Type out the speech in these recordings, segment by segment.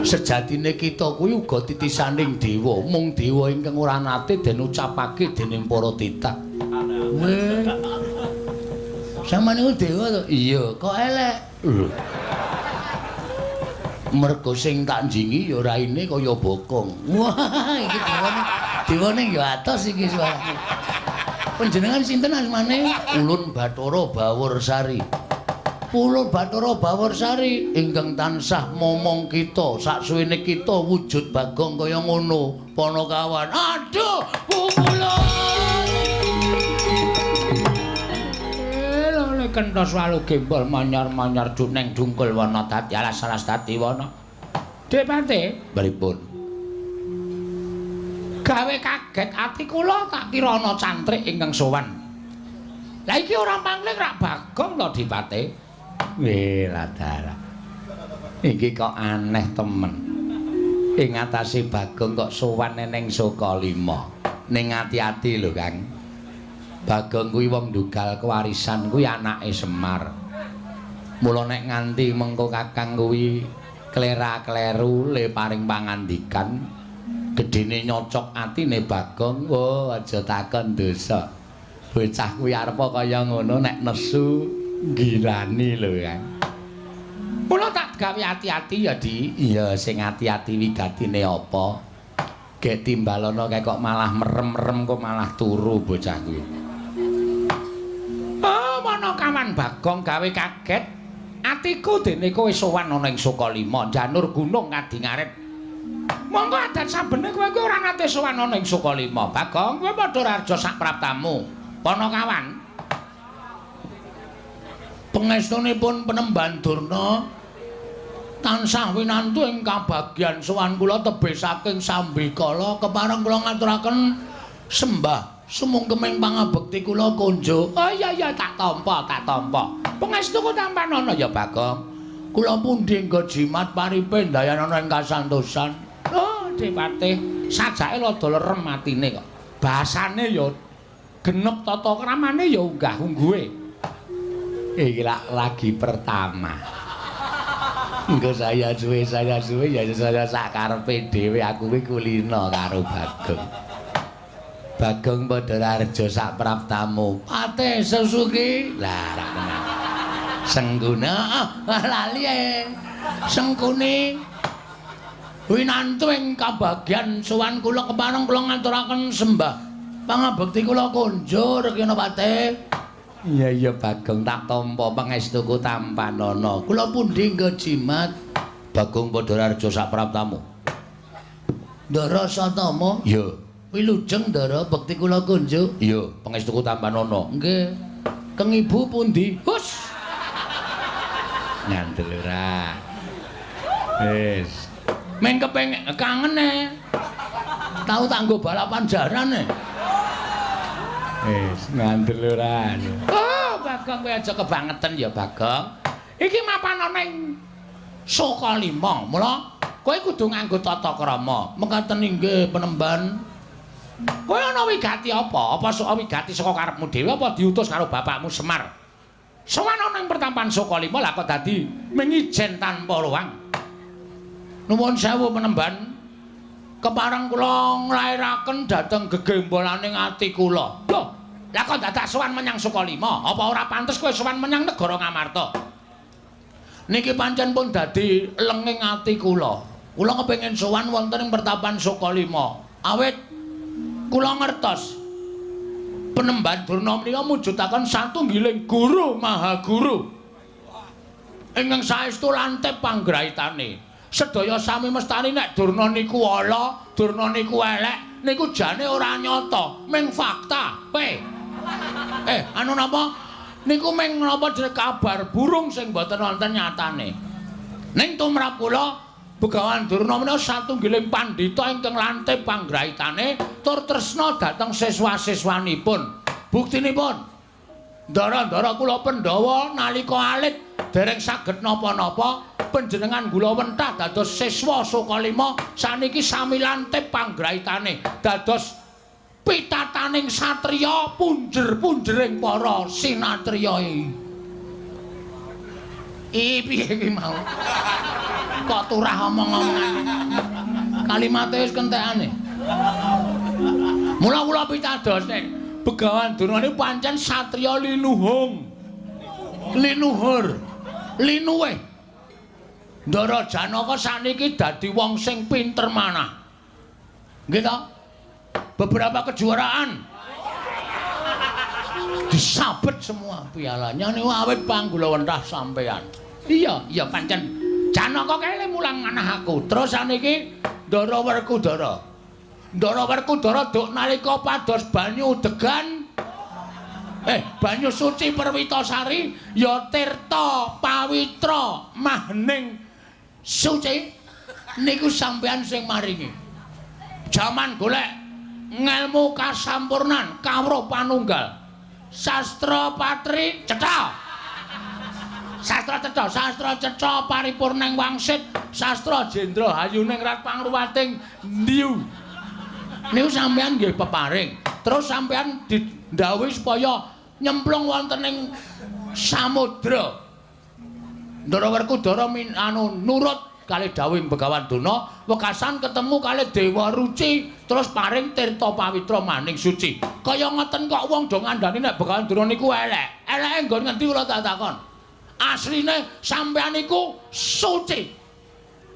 Sejatine kita kuwi uga titisaning dewa, mung dewa ingkang ora nate den ucapake dening para titah. Weh. Sampeyan niku dewa to? Iya, kok elek? Lho. Mergo sing tak njingi ya raine kaya bokong. Wah, iki dewane. Dewane ya atos iki suarane. Panjenengan sinten asmane? Ulun Bathara Bawursari. Ulun Bathara Bawursari ingkang tansah momong kita saksuwene kita wujud Bagong kaya ngono. Panakawan. Aduh, pukulun. Lho kentos walu gembol manyar-manyar juneng dungkul wana dadi alas-alas dadi wana. Depate, pripun? Gawe kaget ati kula tak kira ana cantrik ingkang sowan. Lah iki ora pangling rak Bagong to Dipate. Weh ladara. Iki kok aneh temen. Ing atase Bagong kok sowan ning Sukalima. Ning ati-ati lho, Kang. Bagong kuwi wong ndugal kewarisan kuwi anake Semar. Mula nek nganti mengko Kakang kuwi klera-kleru le paring pangandikan gedene nyocok atine Bagong, oh aja takon dosa. Bocah kuwi arepa kaya ngono nek nesu gilani lho, Kang. Mula tak gawe ati-ati ya, Di. Iya, sing ati-ati wigatine apa? Gek timbalono kae kok malah merem-merem kok malah turu bocah kuwi. Oh, Panakawan Bagong gawe kaget atiku dene kowe sowan ana ing Sukalima, njanur gunung ngadi ngarit. Monggo adat sabene kowe kuwi ora nate sowan ana ing Sukalima. Bagong, kowe padha raja sak praptamu. Panakawan. Pangestunipun Penemban Durna tansah winantu ing kabagyan sowan kula tebih saking sambikala kepareng kula ngaturaken sembah sumungkeming pangabekti kula konjuk. Oh iya iya tak tampa, tak tampa. Pangestuku tampanana ya Bagong. Kula pundi nggo jimat paripe ndayanana ing kasantosan. Oh, Depate, sajake rada lerem atine kok. Basane ya genep tata kramane ya unggah-ungguhe. Iki lak lagi pertama. Engko saya suwe ya saya sak karepe dhewe aku kuwi kulino karo Bagong. Bagong padha raja sak praptamu. Pate Susuki. Lah ra tenan. Sengguna ah, lali e. Sengkuni winantu ing kabagyan sowan kula kepareng kula ngaturaken sembah pangabekti kula konjuk Rekina Pate. Iya iya Bagong tak tampa pangestuku tampanana. Kula pundi nggo jimat? Bagong padha raja sak praptamu. Ndara Satama? Iya. Wilujeng Ndara bekti kula kunjuk. Iya, pangestuku tampanana. Nggih. Keng ibu pundi? Hus. Ngandel ora. Wis. Men kepengin kangen e. Tau tak nggo balapan jaran e. Wis, ngandel ora. Oh, Bagong kowe aja kebangetan ya, Bagong. Iki mapan ana ing Sukalima. Mula kowe kudu nganggo tata krama. Mekaten inggih Penemban. Kowe ana wigati apa? Apa sok wigati saka karepmu dhewe apa diutus karo bapakmu Semar? Sowan ana ing pertampan Sukalima lah kok dadi mengijen tanpa ruang. Nuwun sewu Penemban. Kepareng kula nglairaken dhateng gegembolaning ati kula. Lho, lah kok dadak sowan menyang Sukalima? Apa ora pantes kowe sowan menyang negara Ngamarta? Niki pancen pun dadi lenging ati kula. Kula kepengin sowan wonten ing pertapan Sukalima. Awit kula ngertos Penemban Durna menika mujudaken satunggiling guru maha guru ingkang saestu lantip panggraitane. Sedaya sami mestani nek Durna niku ala, Durna niku elek, niku jane ora nyata, ming fakta. Kowe. Anu napa? Niku ming napa jenenge kabar burung sing mboten wonten nyatane. Ning tumrap kula Begawan Durna menika satunggiling pandhita ingkang lantip panggraitane tur tresna dhateng siswa-siswanipun. Buktinipun, ndara-ndara kula Pandhawa nalika alit dereng saged napa-napa, panjenengan gula wentah dados siswa Sukalima saniki sami lantip panggraitane dados pitataning satriya punjer-punjering para sinatriya. Piye kuwi mau? Kok turah omong-omongan. Kalimate wis kentekane. Mula kula pitados nek Begawan Durna niku pancen satriya linuhung. Linuhur. Linuwih. Ndara Janaka sakniki dadi wong sing pinter manah. Nggih to? Beberapa kejuaraan disabet semua pialanya niku awit panggulawentah sampean. Iya, iya pancen Janaka kae mulang manah aku. Terus saniki Ndara Werkudara. Ndara Werkudara duk nalika pados banyu degan banyu suci Perwitasari ya tirta pawitra mahning suci niku sampean sing maringi. Jaman golek ngelmu kasampurnan kawruh panunggal. Sastra patri cetha. Sastra cetha, sastra cetha paripurning wangsit, sastra jendra hayuning rat pangruwating ndiu. Niku sampean nggih peparing. Terus sampean didhawuhi supaya nyemplung wonten ing samudra. Ndara Werkudara nurut kalih dawuhing Begawan Durna, wekasan ketemu kalih Dewa Ruci, terus paring tirta pawitra maning suci. Kaya ngoten kok wong do ngandani nek Begawan Durna niku elek. Eleke nggon ngendi kula tak takon. Asline sampean niku suci.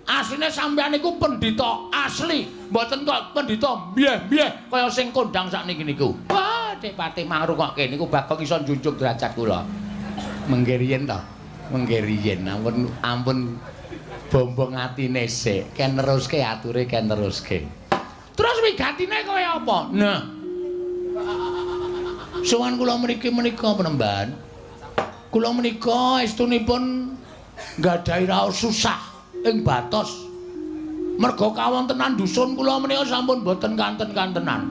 Asline sampean niku pendhita asli, mboten kok pendhita mbyeh-mbyeh kaya sing kondang sakniki niku. Wah, Dik Patih mangrungokke niku Bagong iso njunjung derajat kula. Mengke riyen to. Mengke riyen ampun ampun bombong atine sik, ken neruske ature ken neruske. Terus wigatine kaya apa? Nah. Sowan kula mriki menika penemban. Kula menika estunipun nggadahi raos susah ing batos. Merga kawontenan dusun kula menika sampun boten kanten-kantenan.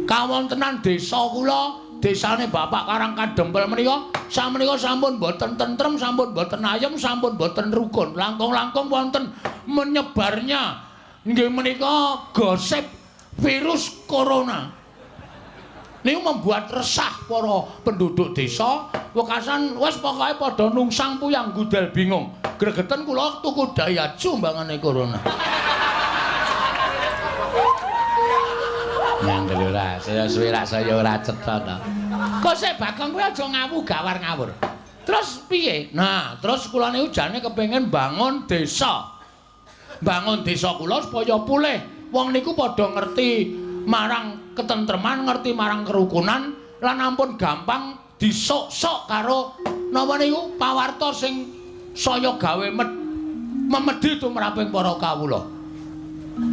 Kawontenan desa kula, desane Bapak Karang Kadempel menika samenika sampun boten tentrem, sampun boten ayem, sampun boten rukun. Langkung-langkung wonten menyebarnya nggih menika gosip virus corona. Niku membuat resah para penduduk desa. Wekasan wis pokoke padha nungsang puyang gudel bingung. Gregeten kula tuku Daihatsu mbangane corona. Nyandel ora, saya suwe rak saya ora cetha to. Kok sik Bagong kuwi aja ngawu gawar ngawur. Terus piye? Nah, terus kula niku jane kepengin bangun desa. Bangun desa kula supaya pulih. Wong niku padha ngerti marang ketentreman, ngerti marang kerukunan lan ampun gampang disok-sok karo napa niku pawarta sing saya gawe memedhi tumraping para kawula.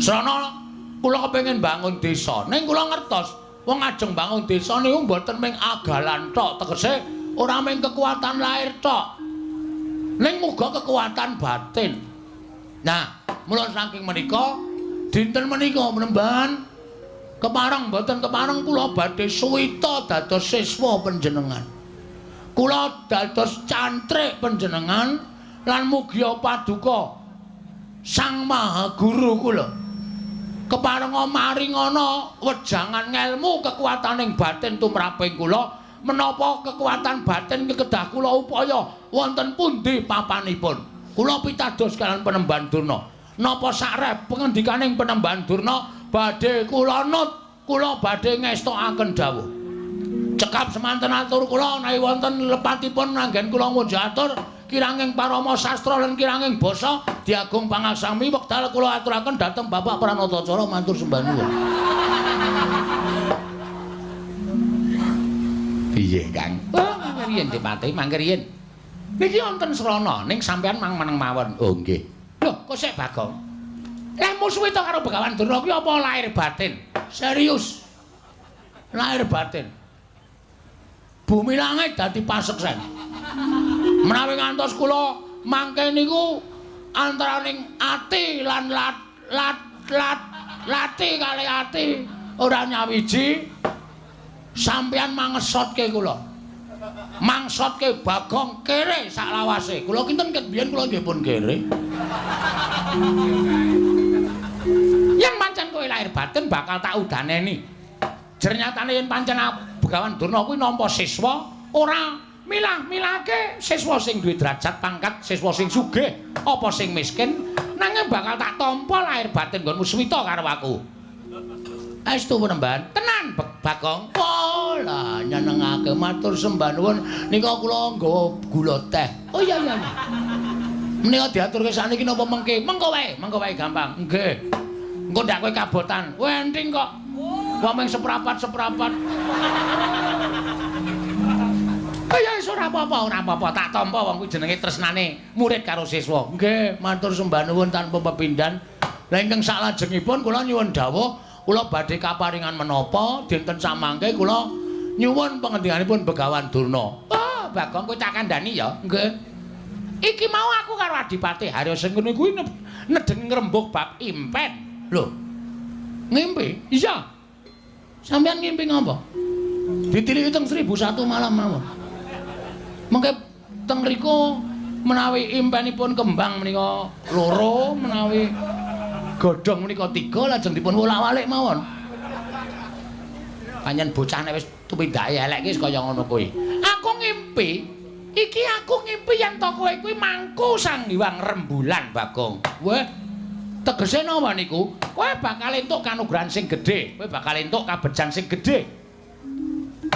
Srana kula kepengin bangun desa. Ning kula ngertos wong ajeng bangun desa niku mboten mung agalan tok, tegese ora mung kekuatan lahir tok. Ning uga kekuatan batin. Nah, mula saking menika dinten menika penemban kepareng mboten kepareng kula badhe suwita dados siswa panjenengan. Kula dados cantrik panjenengan lan mugia paduka Sang Maha Guru kula. Keparenga maringana wejangan ngelmu kekuataning batin tumraping kula, menapa kekuatan batin kekedah kula upaya wonten pundi papanipun. Kula pitados kalian Penemban Durna. Napa sakrep pengendikaning Penemban Durna badhe kula nut, kula badhe ngestokaken dawuh. Cekap semanten atur kula menawi wonten lepatipun anggen kula ngunjuk atur kiranging parama sastra lan kiranging basa diagung pangaksami wekdal kula aturaken dhateng Bapak Pranatacara matur sembah nuwun. Piye, Kang? Oh, mangke riyen Dipati, mangke riyen. Niki wonten srana ning sampean mang meneng mawon. Oh, nggih. Lho, kok sik Bagong? Lah musuhe to karo Begawan Durna kuwi apa lahir batin? Serius. Lahir batin. Bumi langit dadi paseksen. Menawi ngantos kula mangke niku antaraning ati lan lat lat lat lati kali ati ora nyawiji sampeyan mangesotke kula. Mangsotke Bagong kere saklawase. Kula kinten ket biyen kula nggih pun kere. Yen pancen kowe lahir batin bakal tak udaneni. Jernyatane yen pancen Begawan Durna kuwi nampa siswa ora Milah-milahke siswa sing duwe derajat pangkat, siswa sing sugih, apa sing miskin, nanging bakal tak tampa lahir batin nggonmu suwita karo aku. Estu penemban, tenan Bagong. Oh, lah nyenengake matur sembah nuwun nika kula nggawa gula teh. Oh iya iya. Menika diaturke sakniki napa mengke? Mengko wae gampang. Nggih. Engko ndak kowe kabotan. Wenting kok. Wong mung seprapat-seprapat. Ya wis ora apa-apa, tak tampa wong kuwi jenenge tresnane murid karo siswa. Nggih, matur sembah nuwun tanpa pepindhan. Lah ingkang saklajengipun kula nyuwun dawuh, kula badhe kaparingan menapa dinten samangke kula nyuwun pangendikanipun Begawan Durna. Oh, Bagong kowe tak kandhani ya. Nggih. Iki mau aku karo Adipati Harya Sengkuni kuwi nedeng ngrembug bab impen. Lho. Ngimpi? Iya. Sampeyan ngimpi ngapa? Ditiliki teng 1001 malam mawon. Mengke teng mriku menawi impenipun kembang menika loro, menawi godhong menika 3, lajeng dipun wolak-walik mawon. Pancen bocah nek wis tumindake elek iki wis kaya ngono kuwi. Aku ngimpi, iki aku ngimpi yen to kowe kuwi mangku Sang Hyang Rembulan, Bagong. Weh, tegese napa niku? Kowe bakal entuk kanugrahan sing gedhe, kowe bakal entuk kabejan sing gedhe.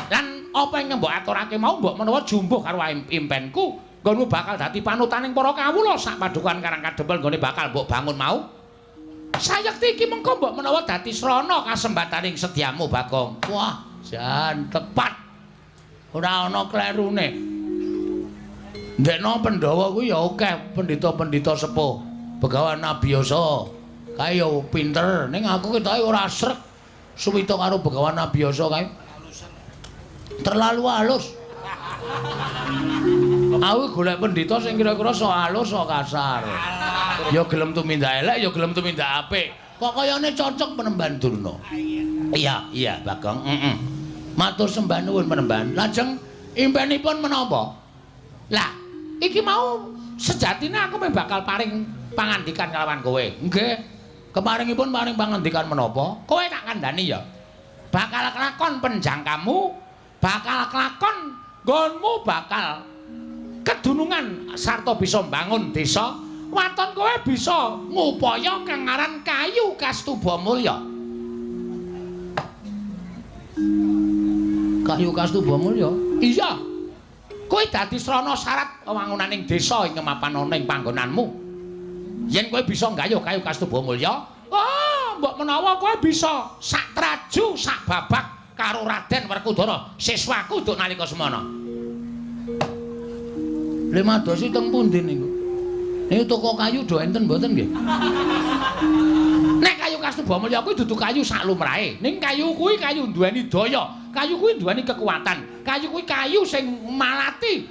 Lan apa ingkang mbok aturake mau mbok menawa jumbuh karo impenku, nggonmu bakal dadi panutaning para kawula sak padukan Karang Kadempel nggone bakal mbok bangun mau. Sayekti iki mengko mbok menawa dadi srana kasembataning sedyamu, Bagong. Wah, jan tepat. Ora ana klerune. Ndekno Pandhawa kuwi ya akeh pendhita-pendhita sepuh. Begawan Abiyasa kae ya pinter, ning aku ketoke ora srek suwita karo Begawan Abiyasa kae. Terlalu halus. Aku golek pendhita sing kira-kira sok halus sok kasar. Ya gelem tumindak elek, ya gelem tumindak apik. Kok kayane cocok penemban Durna. Iya, iya Bagong. Heeh. Matur sembah nuwun penemban. Lajeng impenipun menapa? Lah, iki mau sejatine aku meh bakal paring pangandikan kalawan kowe. Nggih. Keparingipun paring pangandikan menapa? Kowe tak kandhani ya. Bakal kelakon penjangkamu, bakal kelakon nggonmu bakal kedunungan sarta bisa mbangun desa. Waton kowe bisa ngupaya kang aran kayu Kastuba Mulya. Kayu Kastuba Mulya? Iya. Kowe dadi srana syarat wewangunaning desa ing mapan ana ing panggonanmu. Yen kowe bisa nggayuh kayu Kastuba Mulya, oh, mbok menawa kowe bisa sak traju sak babak karo Raden Werkudara, siswaku duk nalika semana. Lemadosi teng pundi niku? Niku toko kayu do enten mboten nggih? Nek kayu Kastuba Mulya kuwi dudu kayu sak lumrahe. Ning kayu kuwi kayu duweni daya, kayu kuwi duweni kekuatan, kayu kuwi kayu sing malati.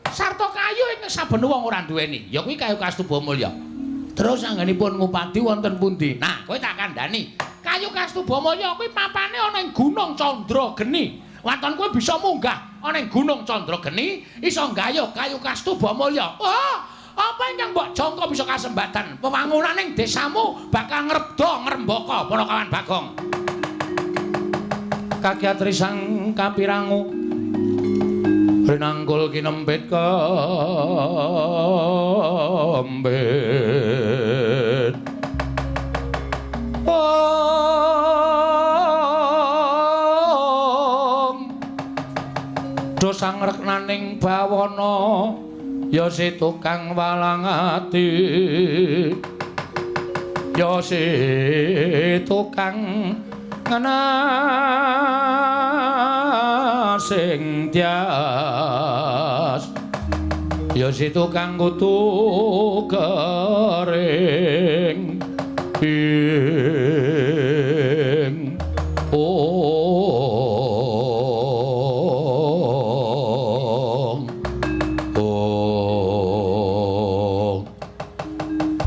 Sarta kayu ing saben wong ora duweni, ya kuwi kayu Kastuba Mulya. Terus anggenipun ngupadi wonten pundi? Nah, kowe tak kandhani. Kayu Kastuba Mulya kuwi papane ana ing Gunung Candrageni. Waton kowe bisa munggah ana ing Gunung Candrageni, iso nggayuh kayu Kastuba Mulya. Wah, apa ingkang mbok jangka bisa kasembatan? Wewangunaning desamu bakal ngrebda ngrembaka para kawan Bagong. Kakyatri sang kapirangu rinangkul kinempit kembit. Om do sangreknaning bawana ya si tukang walang ati, ya si tukang ngenasing tias, ya si tukang kutu kering ing ong ong.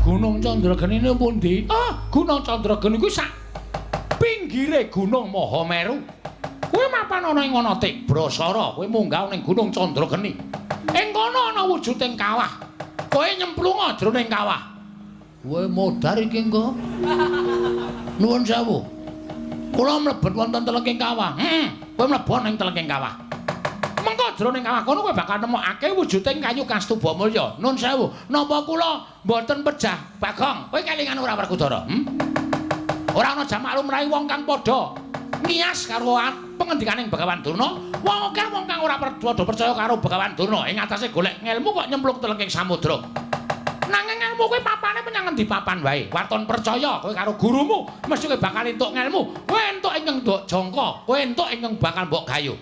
Gunung Candrageni niku pundi? Ah, Gunung Candrageni kuwi sak pinggire Gunung Mahameru. Kuwi mapan ana ing ana Tibrasara, kowe munggah ning Gunung Candrageni. Ing kono ana wujuding kawah. Kowe nyemplunga jroning kawah. Kowe modar iki engko. Nuwun sewu. Kula mlebet wonten telenging kawah. Heeh, kowe mlebu ning telenging kawah. Mengko Mengko jroning kawah kono kowe bakal nemokake wujuding kayu Kastuba Mulya. Nun sewu, napa kula mboten pejah Bagong? Kowe kelingan ora Werkudara? Ora ana jamak lumrahe wong kang padha ngiyas karo pengendikaning Begawan Durna. Wong akeh wong kang ora padha percaya karo Begawan Durna ing atase golek ngelmu kok nyemplung telenging samudra. Nanging ngelmu kowe papane menyang endi papan wae. Waton percaya kowe karo gurumu, mesti kowe bakal entuk ngelmu. Kowe entuk ingkang ndok jangka, kowe entuk ingkang bakal mbok gayuh.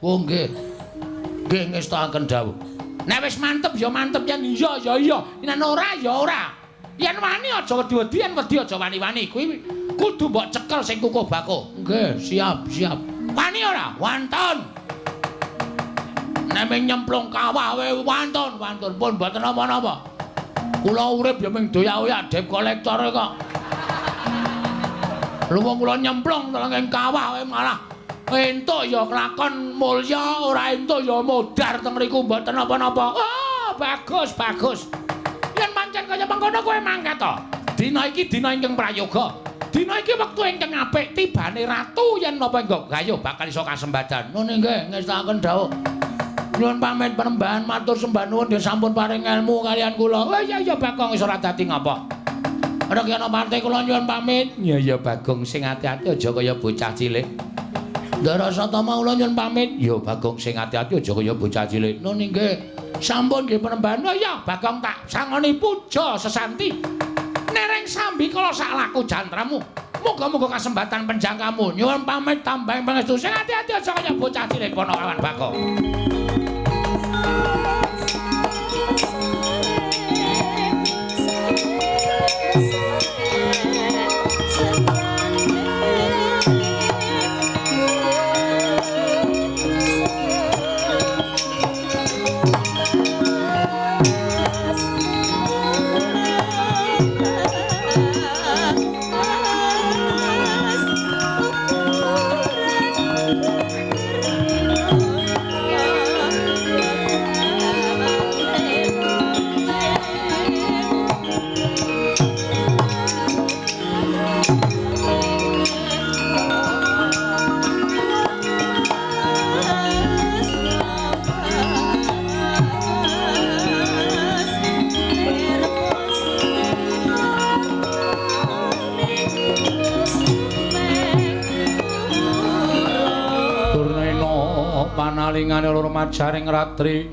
Oh nggih. Nggih ngestakaken dawuh. Nek wis mantep ya mantep, yen iya ya iya, yen ora ya ora. Yen wani aja wedi-wedi, yen wedi aja wani-wani. Kuwi kudu mbok cekel sing kukuh bakuh. Nggih, siap, siap. Wani ora? Wantun. Nek nyemplung kawah wae wantun, wantun pun mboten napa-napa. Kula urip ya mung doyak-oyak debt collector kok. Luwung kula nyemplung telenging kawah wae malah entuk ya kelakon mulya, ora entuk ya modar teng mriku mboten napa-napa. Oh, bagus, bagus. Yen pancen kaya mengkono kowe mangkat to. Dina iki dina ingkang prayoga. Dina iki wektu ingkang apik tibane ratu yen napa enggak gayuh bakal iso kasembadan. Nun nggih ngestakaken dawuh. Nyuwun pamit penembahan matur sembah nuwun nggih sampun paring ilmu kalian kula. Oh iya iya Bagong wis ora dadi ngapa. Rekyana parte kula nyuwun pamit. Iya iya Bagong sing ati-ati aja kaya bocah cilik. Ndara Satama kula nyuwun pamit. Ya Bagong sing ati-ati aja kaya bocah cilik. Nun nggih sampun nggih penembahan. Oh iya Bagong tak sangoni puja sesanti. Nereng sambi kala sak laku jantramu. Muga-muga kasembatan penjangkamu. Nyuwun pamit tambahing pangestu sing ati-ati aja kaya bocah cilik ponokawan Bagong. Panalingane loro majaring ratri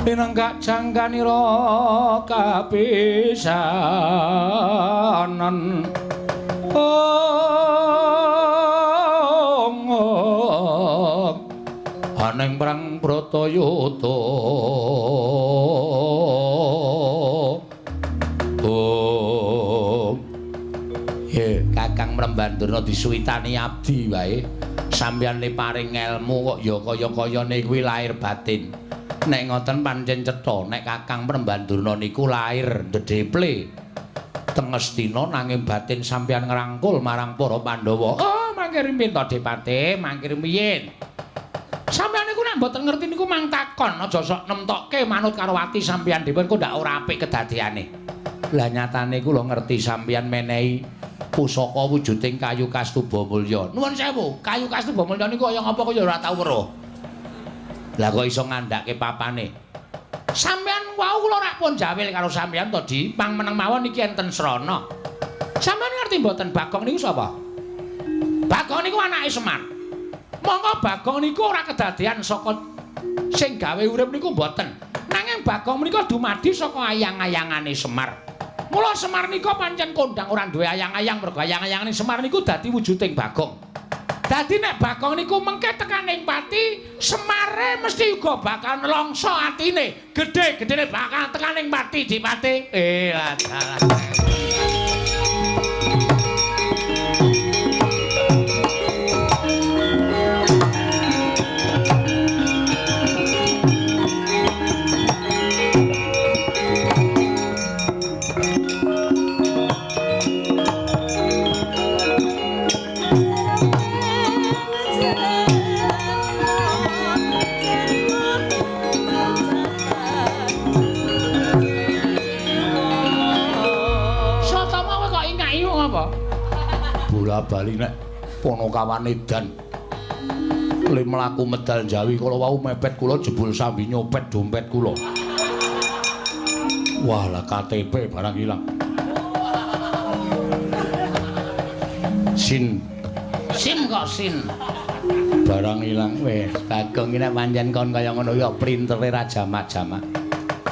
pinenggak jangganira kapisanan. Ong aneng prang Bratayuda. Oh ye Kakang Mremban Durna disuwitani abdi wae. Sampeyan le paring ngelmu kok ya kaya-kayane kuwi lahir batin. Nek ngoten pancen cetha nek Kakang Mremban Durna niku lahir ndedheple teng Ngastina nanging batin sampeyan ngrangkul marang para Pandhawa. Oh, mangke rimin to Depate, mangke rumiyin. Sampeyan niku nek mboten ngerti niku mang takon, aja sok nemtokke manut karo ati sampeyan dhewe kok ndak ora apik kedadeane. Lah nyatane kula ngerti sampeyan menehi pusaka wujuding kayu Kastuba Mulya. Nuwun sewu, kayu Kastuba Mulya niku kaya ngapa kaya ora tau weruh. Lah kok iso ngandhake papane? Sampeyan wau kula rak pun jawil karo sampeyan to, Di. Pang meneng mawon iki enten srana. Sampeyan ngerti mboten Bagong niku sapa? Bagong niku anake Semar. Monggo Bagong niku ora kedadean saka sing gawe urip niku mboten. Nanging Bagong menika dumadi saka ayang-ayangane Semar. Mula Semar nika pancen kondang ora duwe ayang-ayang mergo ayang-ayangane Semar niku dadi wujuding Bagong. Dadi nek Bagong niku mengke tekaning pati, Semare mesti uga bakal nelongso atine. Gedhe-gedhene bakal tekaning pati Dipati. Dalah. Bola bali nek Ponokawan edan. Le mlaku medal Jawi kala wau mepet kula jebul sambi nyopet dompet kula. Wah, lah KTP barang ilang. Sin. Sim kok sin. Barang ilang wis. Bagong iki nek pancen kon kaya ngono ya printere ra jamak-jamak.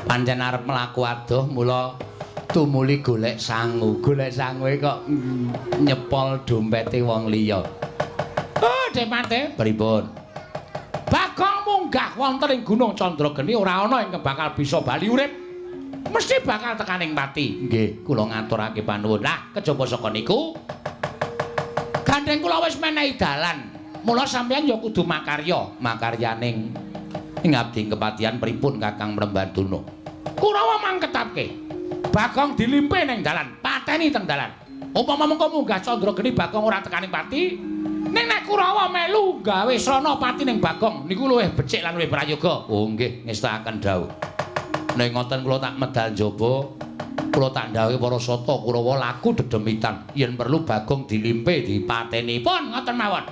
Pancen arep mlaku adoh mula tumuli golek sangu. Golek sangue kok nyepol dompete wong liya. Oh, Depate, pripun? Bagong munggah wonten ing Gunung Candrageni ora ana ingkang bakal bisa bali urip. Mesti bakal tekaning pati. Nggih, kula ngaturake panuwun. Lah, kejaba saka niku gandeng kula wis menehi dalan. Mula sampeyan ya kudu makarya, makaryaning ing abdi kepatihan pripun Kakang Mrembandana. Kurawa mangketapke. Bagong dilimpe ning dalan, pateni teng dalan. Upama mengko munggah Candrageni Bagong ora tekaning pati, ning nek Kurawa melu gawe srana pati ning Bagong niku luwih becik lan luwih prayoga. Oh nggih, ngestakaken dawuh. Nek ngoten kula tak medal njaba, kula tak ndhawuhi para sata Kurawa laku dedemitan yen perlu Bagong dilimpe dipateni. Pun ngoten mawon.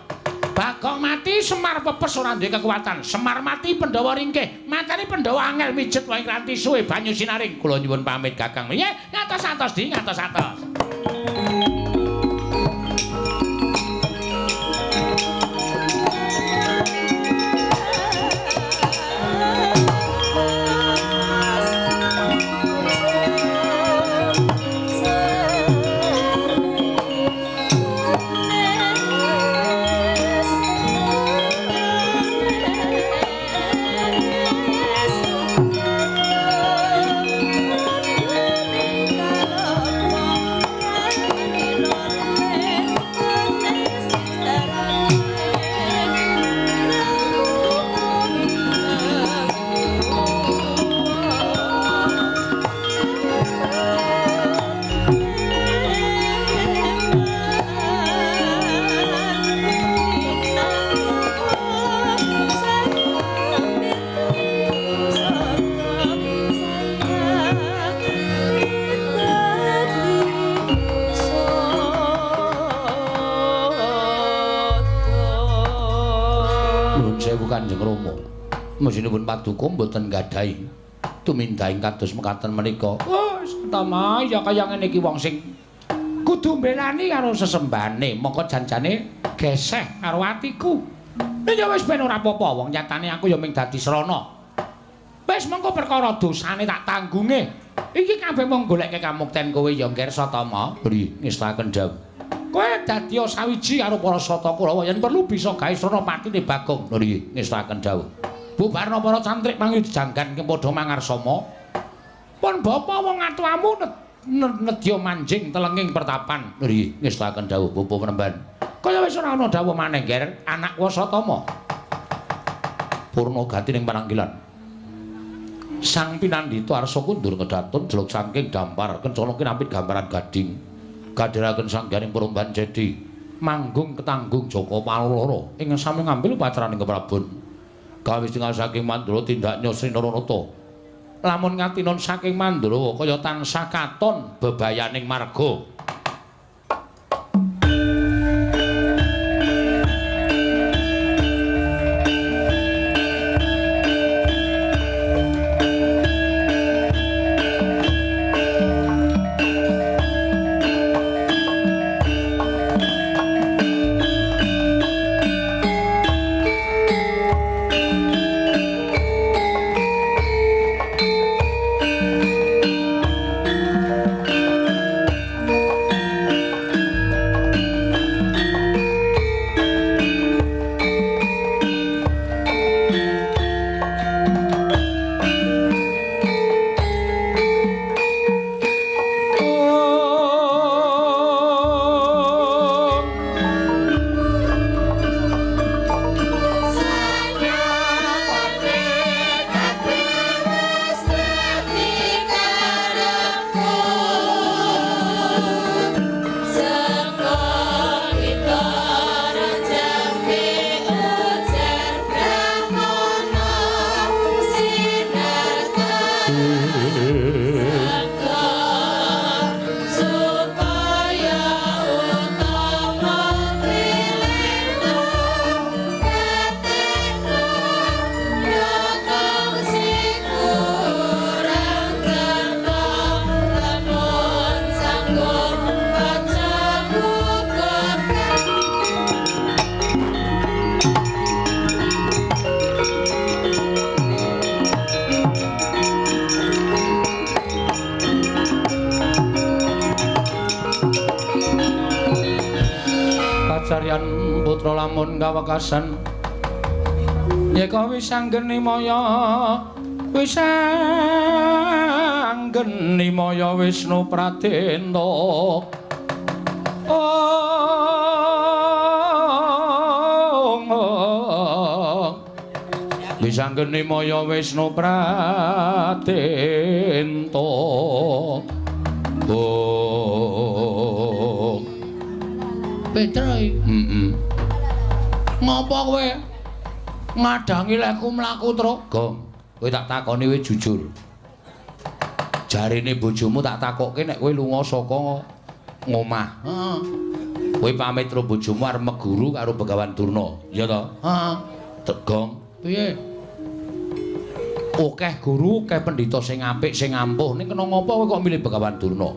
Bagong mati Semar pepes ora duwe kekuatan. Semar mati Pandhawa ringkih. Mateni Pandhawa angel mijet wae ranti suwe banyu sinaring. Kula nyuwun pamit Kakang. Nggih, ngatos-atos di ngatos-atos. Kanjeng Rama. Mesinipun paduka mboten nggadahi tumindahing kados mekaten menika. Oh, Satama, ya kaya ngene iki wong sing kudu mbelani karo sesembane, mongko janjane geseh karo atiku. Ya wis ben ora apa-apa, wong nyatane aku ya mung dadi srana. Wis mongko perkara dosane tak tanggunge. Iki kabeh mung goleke kamukten kowe ya, Ngger Satama. Nggih, ngestaken dawuh. Kowe dadi sawiji karo para sata Kurawa yen perlu bisa gawe srana patine Bagong. Nggih, ngestaken dawuh. Bubarna para cantrik mangi janggan padha mangarsama. Pun bapa wong atuamu nedya manjing telenging pertapan. Nggih, ngestaken dawuh Bapa Premban. Kaya wis ora ana dawuh maneh, Nger, anak Wasatama. Purna gati ning pananggilan. Sang pinandhita arsa kundur kedatun jeluk saking dampar kencana kinapit gambaran gading. Kadhiraken sangganing Premban Jedi manggung ketanggung Jaka Paloro ing sami ngambil upacaraning Keprabon. Kawis tinggal saking Mandura tindaknya Sri Naranata. Lamun ngatinon saking Mandura kaya tansah katon bebayaning marga. Kacaryan putra lamun kawekasan yeka wisanggeni maya wisanggeni maya Wisnu Pradenta. Wisanggeni maya Wisnu Pradenta. Oh. Petro. Heeh. Ngopo kowe ngadangi lekku mlaku, Truk? Gong, kowe tak takoni kowe jujur. Jarine bojomu tak takokke nek kowe lunga saka ngomah. Heeh. Kowe pamit karo bojomu arep meguru karo Begawan Durna, ya to? Heeh. Gong, piye? Akeh guru, akeh pendhita sing apik, sing ampuh. Ning kena ngopo kowe kok milih Begawan Durna?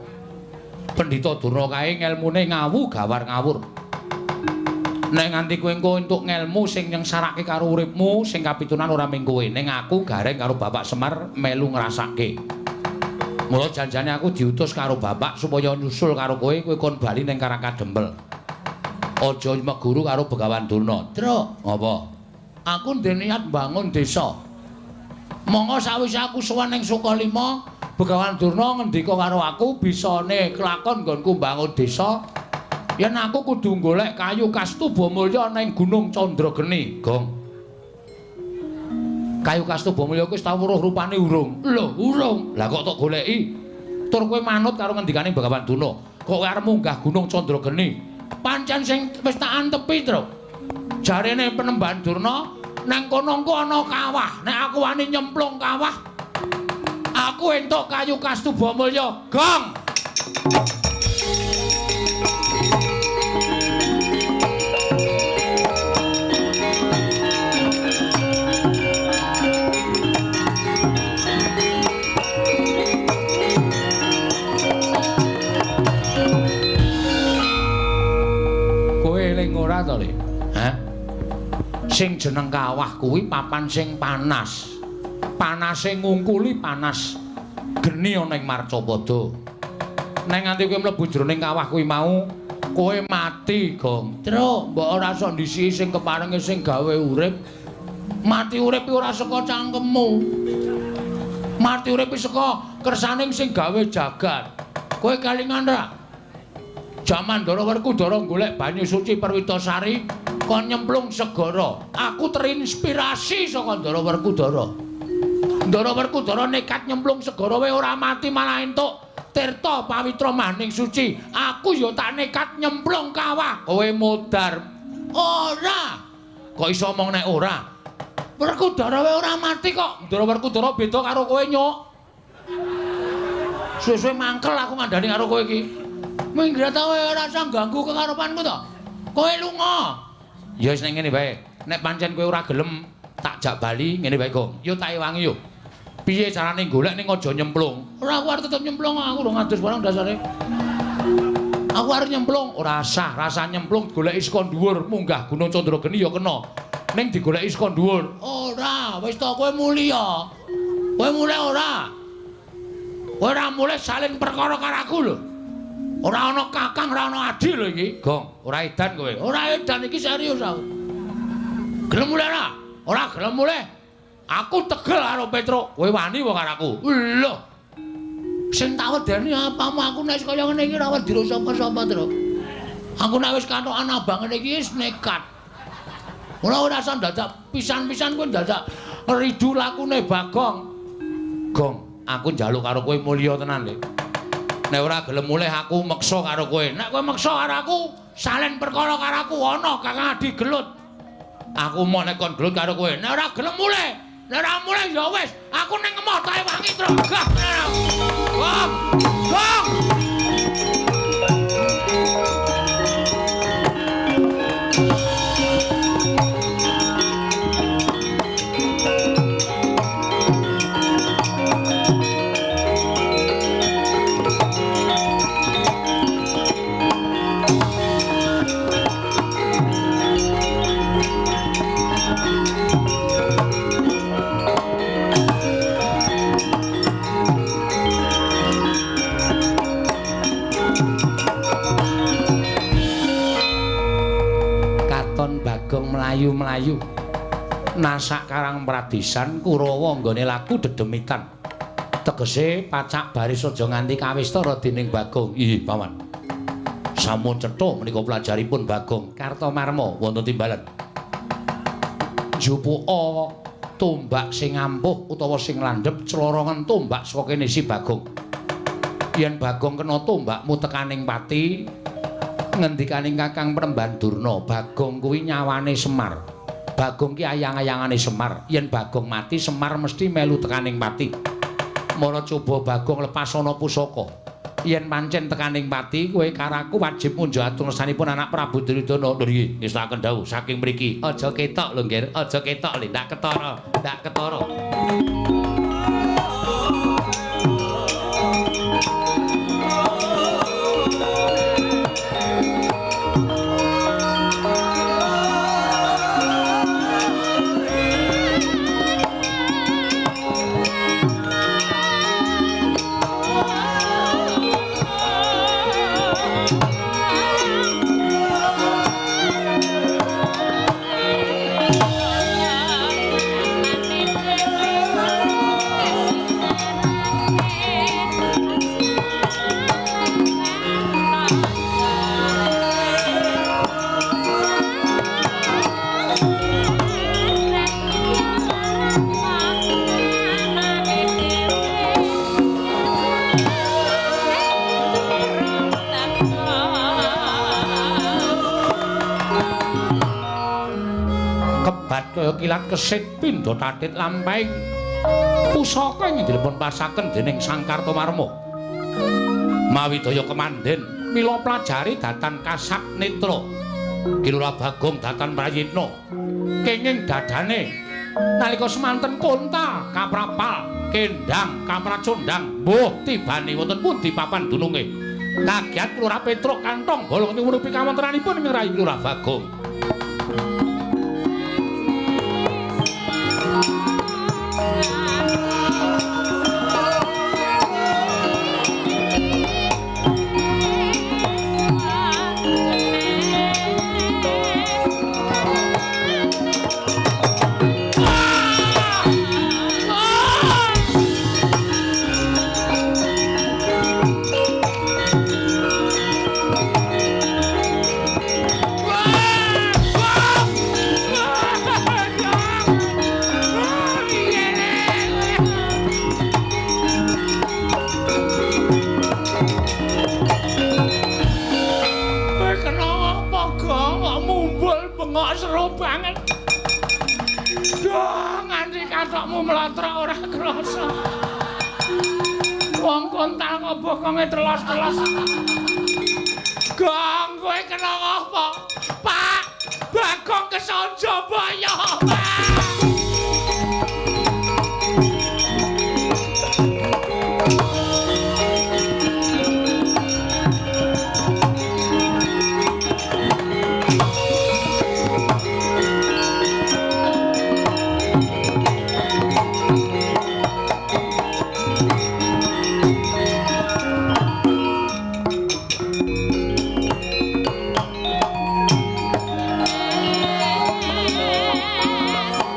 Pendhita Durna kae ngelmune ngawu gawar ngawur. Nek nganti kowe engko entuk ngelmu sing nyengsarake karo uripmu, sing kapitunan ora mung kowe, ning aku gareng karo Bapak Semar melu ngrasake. Mula janjane aku diutus karo bapak supaya nyusul karo kowe, kowe kon bali ning Karangkadempel. Aja meguru karo Begawan Durna. Truk, ngapa? Aku ndek niat mbangun desa. Monggo sawise aku sowan ning Sukalima, Begawan Durna ngendika karo aku bisane kelakon nggonku mbangun desa. Yen aku kudu golek kayu kastuba mulya ning Gunung Candrageni. Gong. Kayu kastuba mulya kuwi wis tau weruh rupane urung? Lho, urung. Lah kok tok goleki? Tur kowe manut karo ngendikane Begawan Durna. Kok kowe arep munggah Gunung Candrageni? Pancen sing wis tak antepi, Truk. Jarene Penemban Durna nang kono engko ana kawah. Nek aku wani nyemplung kawah, aku entuk kayu kastuba mulya. Gong. Kowe eling ora to, Le? Hah? Sing jeneng kawah kuwi papan sing panas. Panase ngungkuli panas geni ana ing Marcapada. Nek nganti kowe mlebu jroning kawah kuwi mau, kowe mati, Gong. Truk, mbok ora sok ndisiki sing keparenge sing gawe urip. Mati urip ora saka cangkemmu. Mati urip saka kersaning sing gawe jagat. Kowe kelingan ra? Jaman Ndara Werkudara golek banyu suci Perwitasari kon nyemplung segara. Aku terinspirasi saka Ndara Werkudara. Ndara Werkudara nekat nyemplung segara wae ora mati malah entuk tirta pawitra maning suci. Aku ya tak nekat nyemplung kawah. Kowe modar. Ora. Kok iso omong nek ora? Werkudara wae ora mati kok. Ndara Werkudara beda karo kowe, Nyuk. Suwe-suwe mangkel aku ngandani karo kowe iki. Minggat kowe ora usah ganggu kekarepanku to. Kowe lunga. Ya wis ning ngene wae. Nek pancen kowe ora gelem tak jak bali ngene wae, Gong. Yo tak ewangi yo. Piye carane golek ning aja nyemplung? Ora, aku arep tetep nyemplung, aku lho ngadus barang dasare. Aku arep nyemplung, ora sah, rasa nyemplung goleki saka dhuwur, munggah Gunung Candrageni ya kena. Ning digoleki saka dhuwur. Ora, wis to kowe mulya. Kowe mulih ora? Kowe ora mulih salin perkara karo aku lho. Ora ana kakang, ora ana adi lho iki. Gong, ora edan kowe. Ora edan iki serius aku. Gelem mulih ora? Ora gelem mulih. Aku tegel karo Petruk. Kowe wani wae karo aku. Lho. Sing tak wedeni apamu aku nek kaya ngene iki ora wedi sapa-sapa, Truk. Aku nek wis katokan abang ngene iki wis nekat. Ora ora usah dadak pisan-pisan kowe dadak ridu lakune Bagong. Gong, aku njaluk karo kowe mulya tenan, Le. Nek ora gelem mulih aku meksa karo kowe. Nek kowe meksa karo aku, salen perkara karo aku ana Kakang Adi gelut. Aku mau nek kon gelut karo kowe. Nek ora gelem mulih, nek ora mulih ya wis, aku ning emoh tak ewangi truk. Gah. Gong. Gong. mlayu-mlayu. Nasak karang pradisan Kurawa nggone laku dedemitan. Tegese pacak baris aja nganti kawistara dening Bagong. Ih, Paman. Sampun cetha menika pelajaripun Bagong Kartomarma wonten timbalan. Jupuka tombak sing ampuh utawa sing landhep clorongen tombak saka kene si Bagong. Yen Bagong kena tombakmu tekaning pati, ngendikaning Kakang Premban Durna, Bagong kuwi nyawane Semar. Bagong ki ayang-ayangane Semar. Yen Bagong mati, Semar mesti melu tekaning pati. Mara coba Bagong lepas ana pusaka. Yen pancen tekaning pati, kowe karo aku wajib munjuk atur ngersanipun anak Prabu Duryudana. Lho nggih, ngestakaken dawuh saking mriki. Aja ketok lho, Nggir. Aja ketok lho, ndak ketara, ndak ketara. Kaya kilat kesit pindha tatit lampahing pusaka ing dipun pasaken dening Sang Kartomarma. Mawi daya kemandhen mila plajari datan kasat netra. Ki Lurah Bagong datan prayitna kenging dadane nalika semanten konta kaprapal kendang kapracondang mbuh tibane wonten pundi papan dununge. Kagiat Lurah Petruk kantong bolong nyuwunupi kawontenanipun ing rayi Lurah Bagong. Mlotrok ora krasa. Wong kontal kok bokonge telos-telos. Gong, kowe kena apa? Pak, Bagong kesonjobaya, Pak. Yes.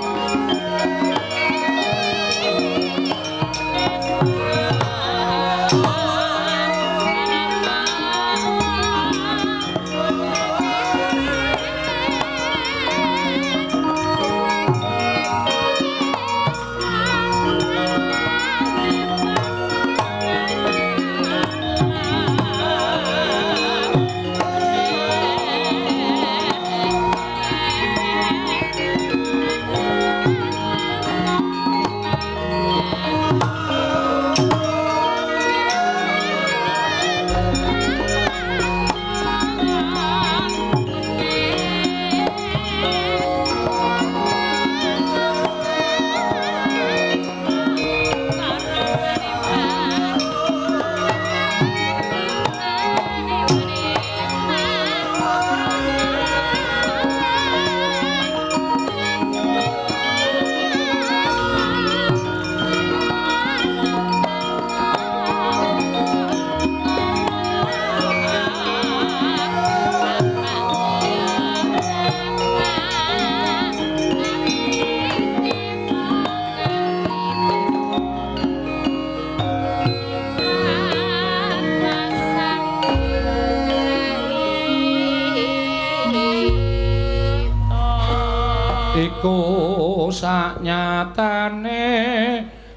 Iku saknyatane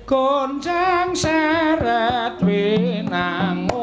gonjang seret winangun.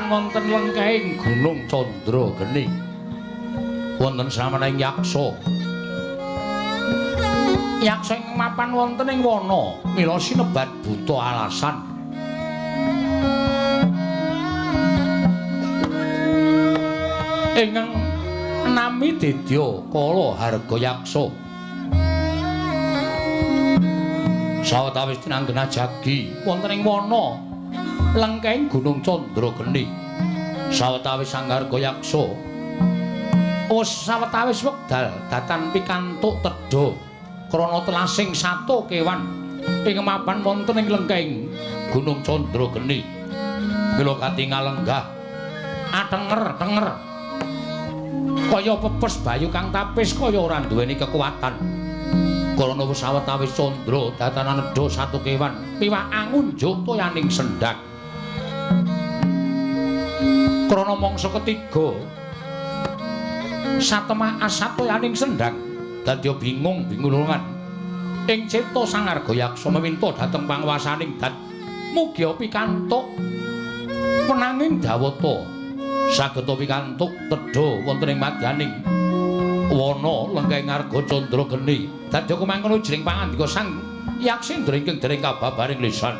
Wonten lengkahing Gunung Candra Geni wonten samening yaksa. Yaksa ing mapan wonten ing wana mila sinebat buta alasan. Ingkang nami Dedya Kala Harga Yaksa. Sawetawis tinanggena jagi wonten ing wana lengkahing Gunung Candra Geni. Sawetawis Sanggarga Yaksa wis sawetawis wekdal datan pikantuk tedha krana telasing sato kewan ing mapan wonten ing lengkahing Gunung Candra Geni. Mila katingal lenggah atenger-tenger kaya pepes bayu kang tapis kaya ora duweni kekuatan. Krana wis sawetawis candra datan nedha sato kewan piwak angunjuk toyaning sendhang. Krana mangsa ketiga satemah asatoyaning sendhang dadi bingung bingulungan ing cipta Sang Arga Yaksa meminta dhateng panguwasaning dat mugia pikantuk menanging dawata saged pikantuk tedha wonten ing madyaning wana lengkahing Arga Candra Geni. Dadi kumangkono jring pangandika Sang Yaksendra ingkang dereng kababaring lisan.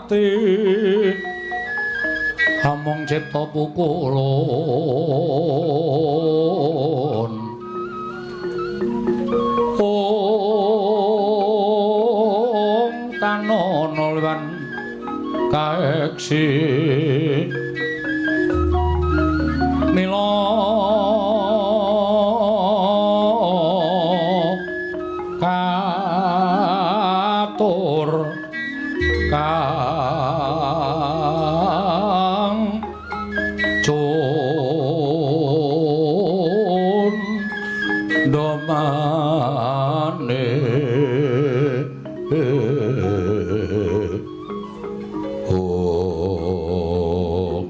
pati amung cipta pukulun ong tanono lan kaeksi mila katur kang cun domane om.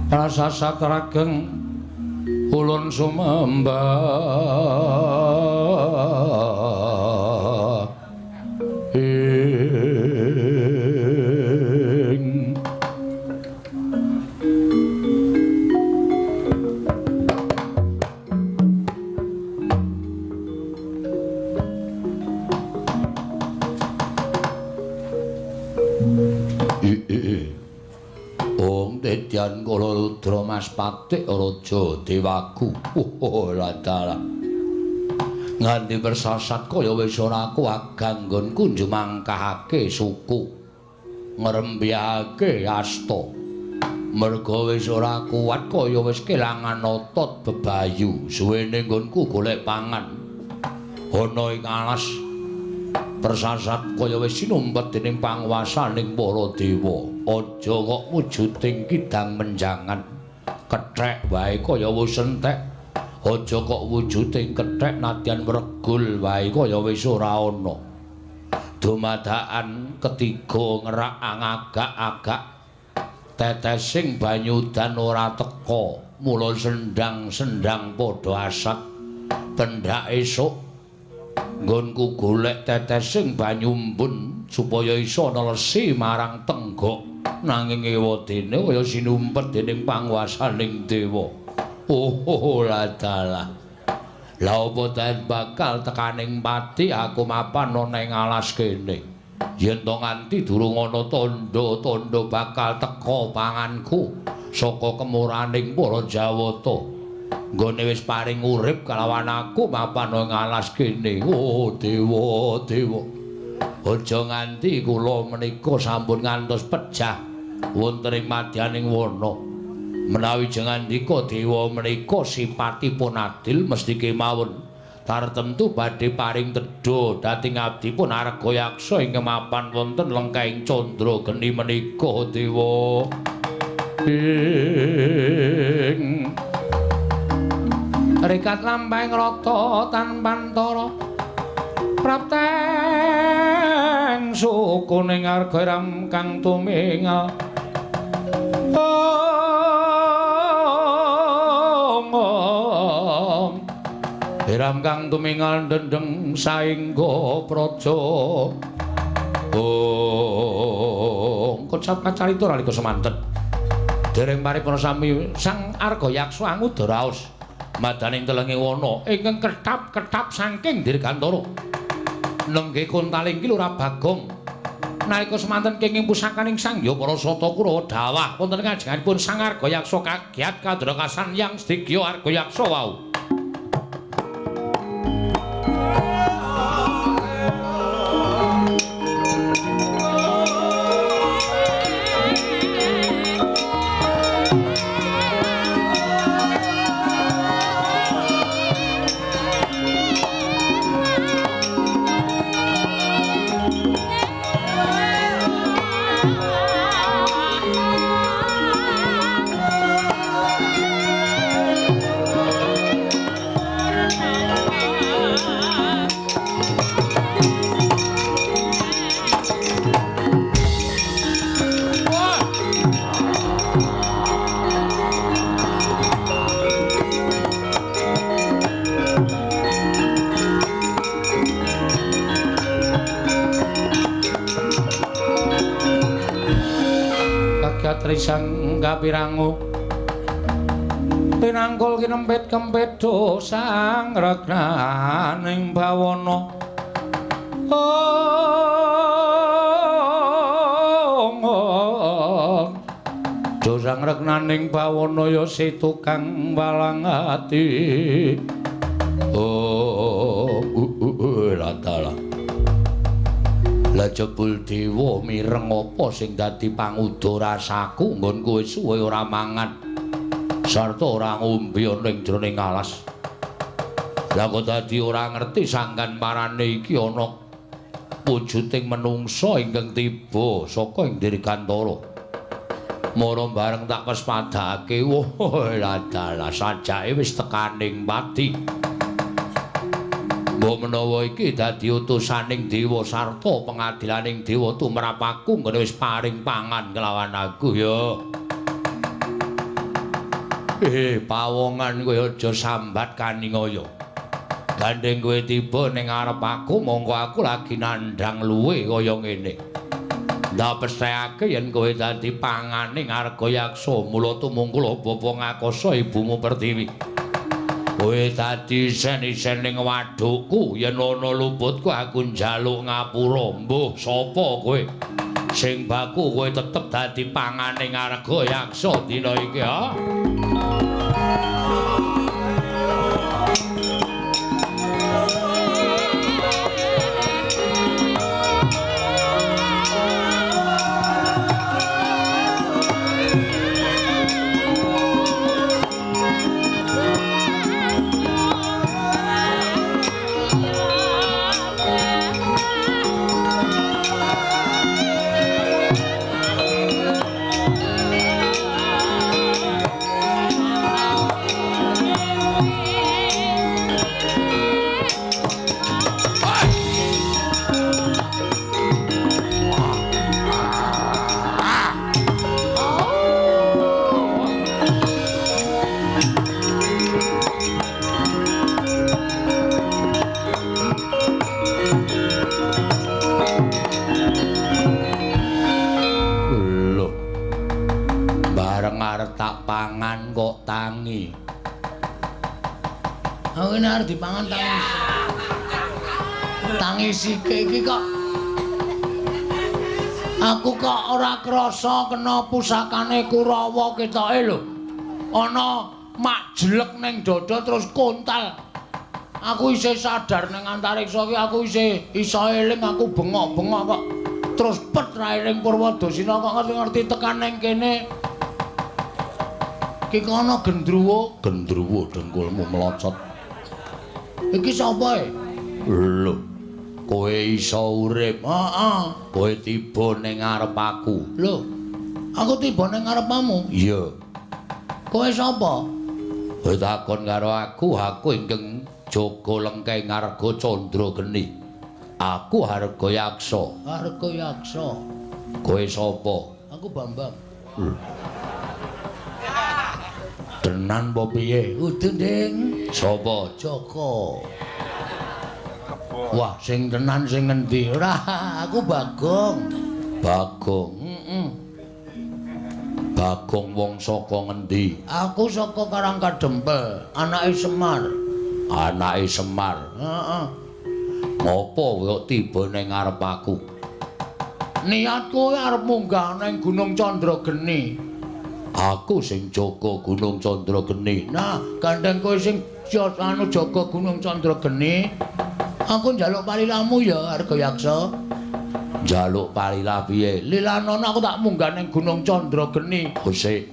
Prasasat rageng ulun sumembah ing Om Dedyan Kala Rudra Mas Patik Raja Dewaku. Oh ladalah. Nganti persasat kaya wis ora kuat ganggonku njumangkahake suku. Ngrembyahake asta. Merga wis ora kuat kaya wis kelangan otot bebayu. Suwene nggonku golek pangan. Ana ing alas persasat kaya wis sinumpet dening panguwasaning para dewa. Aja kok wujuding kidang menjangan kethek wae kaya wis entek. Aja kok wujuding kethek nadyan wregul wae kaya wis ora ana. Dumadakan ketiga ngerak agak-agak tetesing banyu udan ora teka. Mula sendang-sendang padha asat. Pendak esuk nggonku golek tetesing banyu embun supaya iso nelesi marang tenggok. Nanging ewadene kaya sinumpet dening panguwasaning dewa. Oh ladalah. Lah apa ten bakal tekaning pati aku mapan ana ing alas kene. Yen to nganti durung ana tandha-tandha bakal teka panganku saka kemuraning para Jawata. Nggone wis paring urip kalawan aku mapan ing alas kene. Oh dewa dewa. Aja nganti kula menika sampun ngantos pejah wonten ing madyaning wana. Menawi jengandika dewa menika sipatipun adil mesti kemawon tartemtu badhe paring tedha dhateng abdipun Arga Yaksa ingkang mapan wonten lengkahing candra geni menika dewa. Ing rikat lampahing rata tanpantara prapteng suku ning arga ram kang tumingal. Om Ram kang tumingal dendeng saengga praja. Om kocap kacarita nalika semanten dereng paripurna sami Sang Arga Yaksa anguda raos madaning telenge wana ingkang ketap-ketap saking dirgantara. Nenggih kontaling ki Lurah Bagong. Nalika semanten kenging pusakaning Sang Hyang Parasata Kurawa dawah wonten kajenganipun Sang Arga Yaksa kagiat kadrakasan Yang Sedikya Arga Yaksa wau. katrisang kapirangu tinangkul kinempit kempit dosang regnaning bawana. Ong dosang regnaning bawana ya si tukang walang ati. Oh ladalah. Lah jebul dewa mireng apa sing dadi panguda rasaku nggon kowe suwe ora mangan sarta ora ngombe ana ing jroning alas. Lah kok dadi ora ngerti sanggan parane iki ana wujuding menungsa ingkang tiba saka ing Dirgantara. Mara bareng tak pespadake, wah ladalah sajake wis tekaning pati. Mbok menawa iki dadi utusaning dewa sarta pengadilaning dewa tumrap aku nggone wis paring pangan kelawan aku ya. Pawongan kowe aja sambat kaningaya. Gandeng kowe tiba ning ngarep aku mongko aku lagi nandhang luwe kaya ngene. Ndak pesthekake yen kowe dadi pangane Ngargayaksa mula tumungkul bapa ngakasa ibumu Pertiwi. Kowe dadi isen-isen ning wadukku yen ana luputku aku njaluk ngapura. Mbuh sapa kowe? Sing baku kowe tetep dadi pangane Ngargayaksa dina iki ha. Pangan kok tangi. Aku ini harus dipangan tangi. Tangi sike iki kok. Aku kok ora krasa kena pusakane Kurawa ketoke lho. Ana mak jelek ning dada terus kontal. Aku isih sadar ning antariksa iki aku isih iso eling aku bengok-bengok kok. Terus pet ra eling Purwadasina kok ngerti-ngerti tekan ning kene. Iki ana gendruwo, gendruwo dengkulmu melocot. Iki sapa e? Lho, kowe iso urip. Heeh. Kowe tiba ning ngarep aku. Lho, aku tiba ning ngarepmu? Iya. Kowe sapa? Kowe takon karo aku, aku ingkang jaga lengkeng Ngarga Candra Geni. Aku Hargayaksa. Hargayaksa. Kowe sapa? Aku Bambang. Lho. Tenan apa piye? Udu, Ding. Sapa? Joko. Wah, sing tenan sing ngendi? Ora, aku Bagong. Bagong. Heeh. Bagong wong saka ngendi? Aku saka Karangkadempel, anake Semar. Anake Semar. Heeh. Ngopo kok tiba ning ngarep aku? Niatku arep munggah ning Gunung Chandrageni. Aku sing jaga Gunung Chandrageni. Nah, gandeng kowe sing anu jaga Gunung Chandrageni, aku njaluk palilamu ya, Hargayaksa. Njaluk palilah piye? Lilanono aku tak munggah ning Gunung Chandrageni. Sik.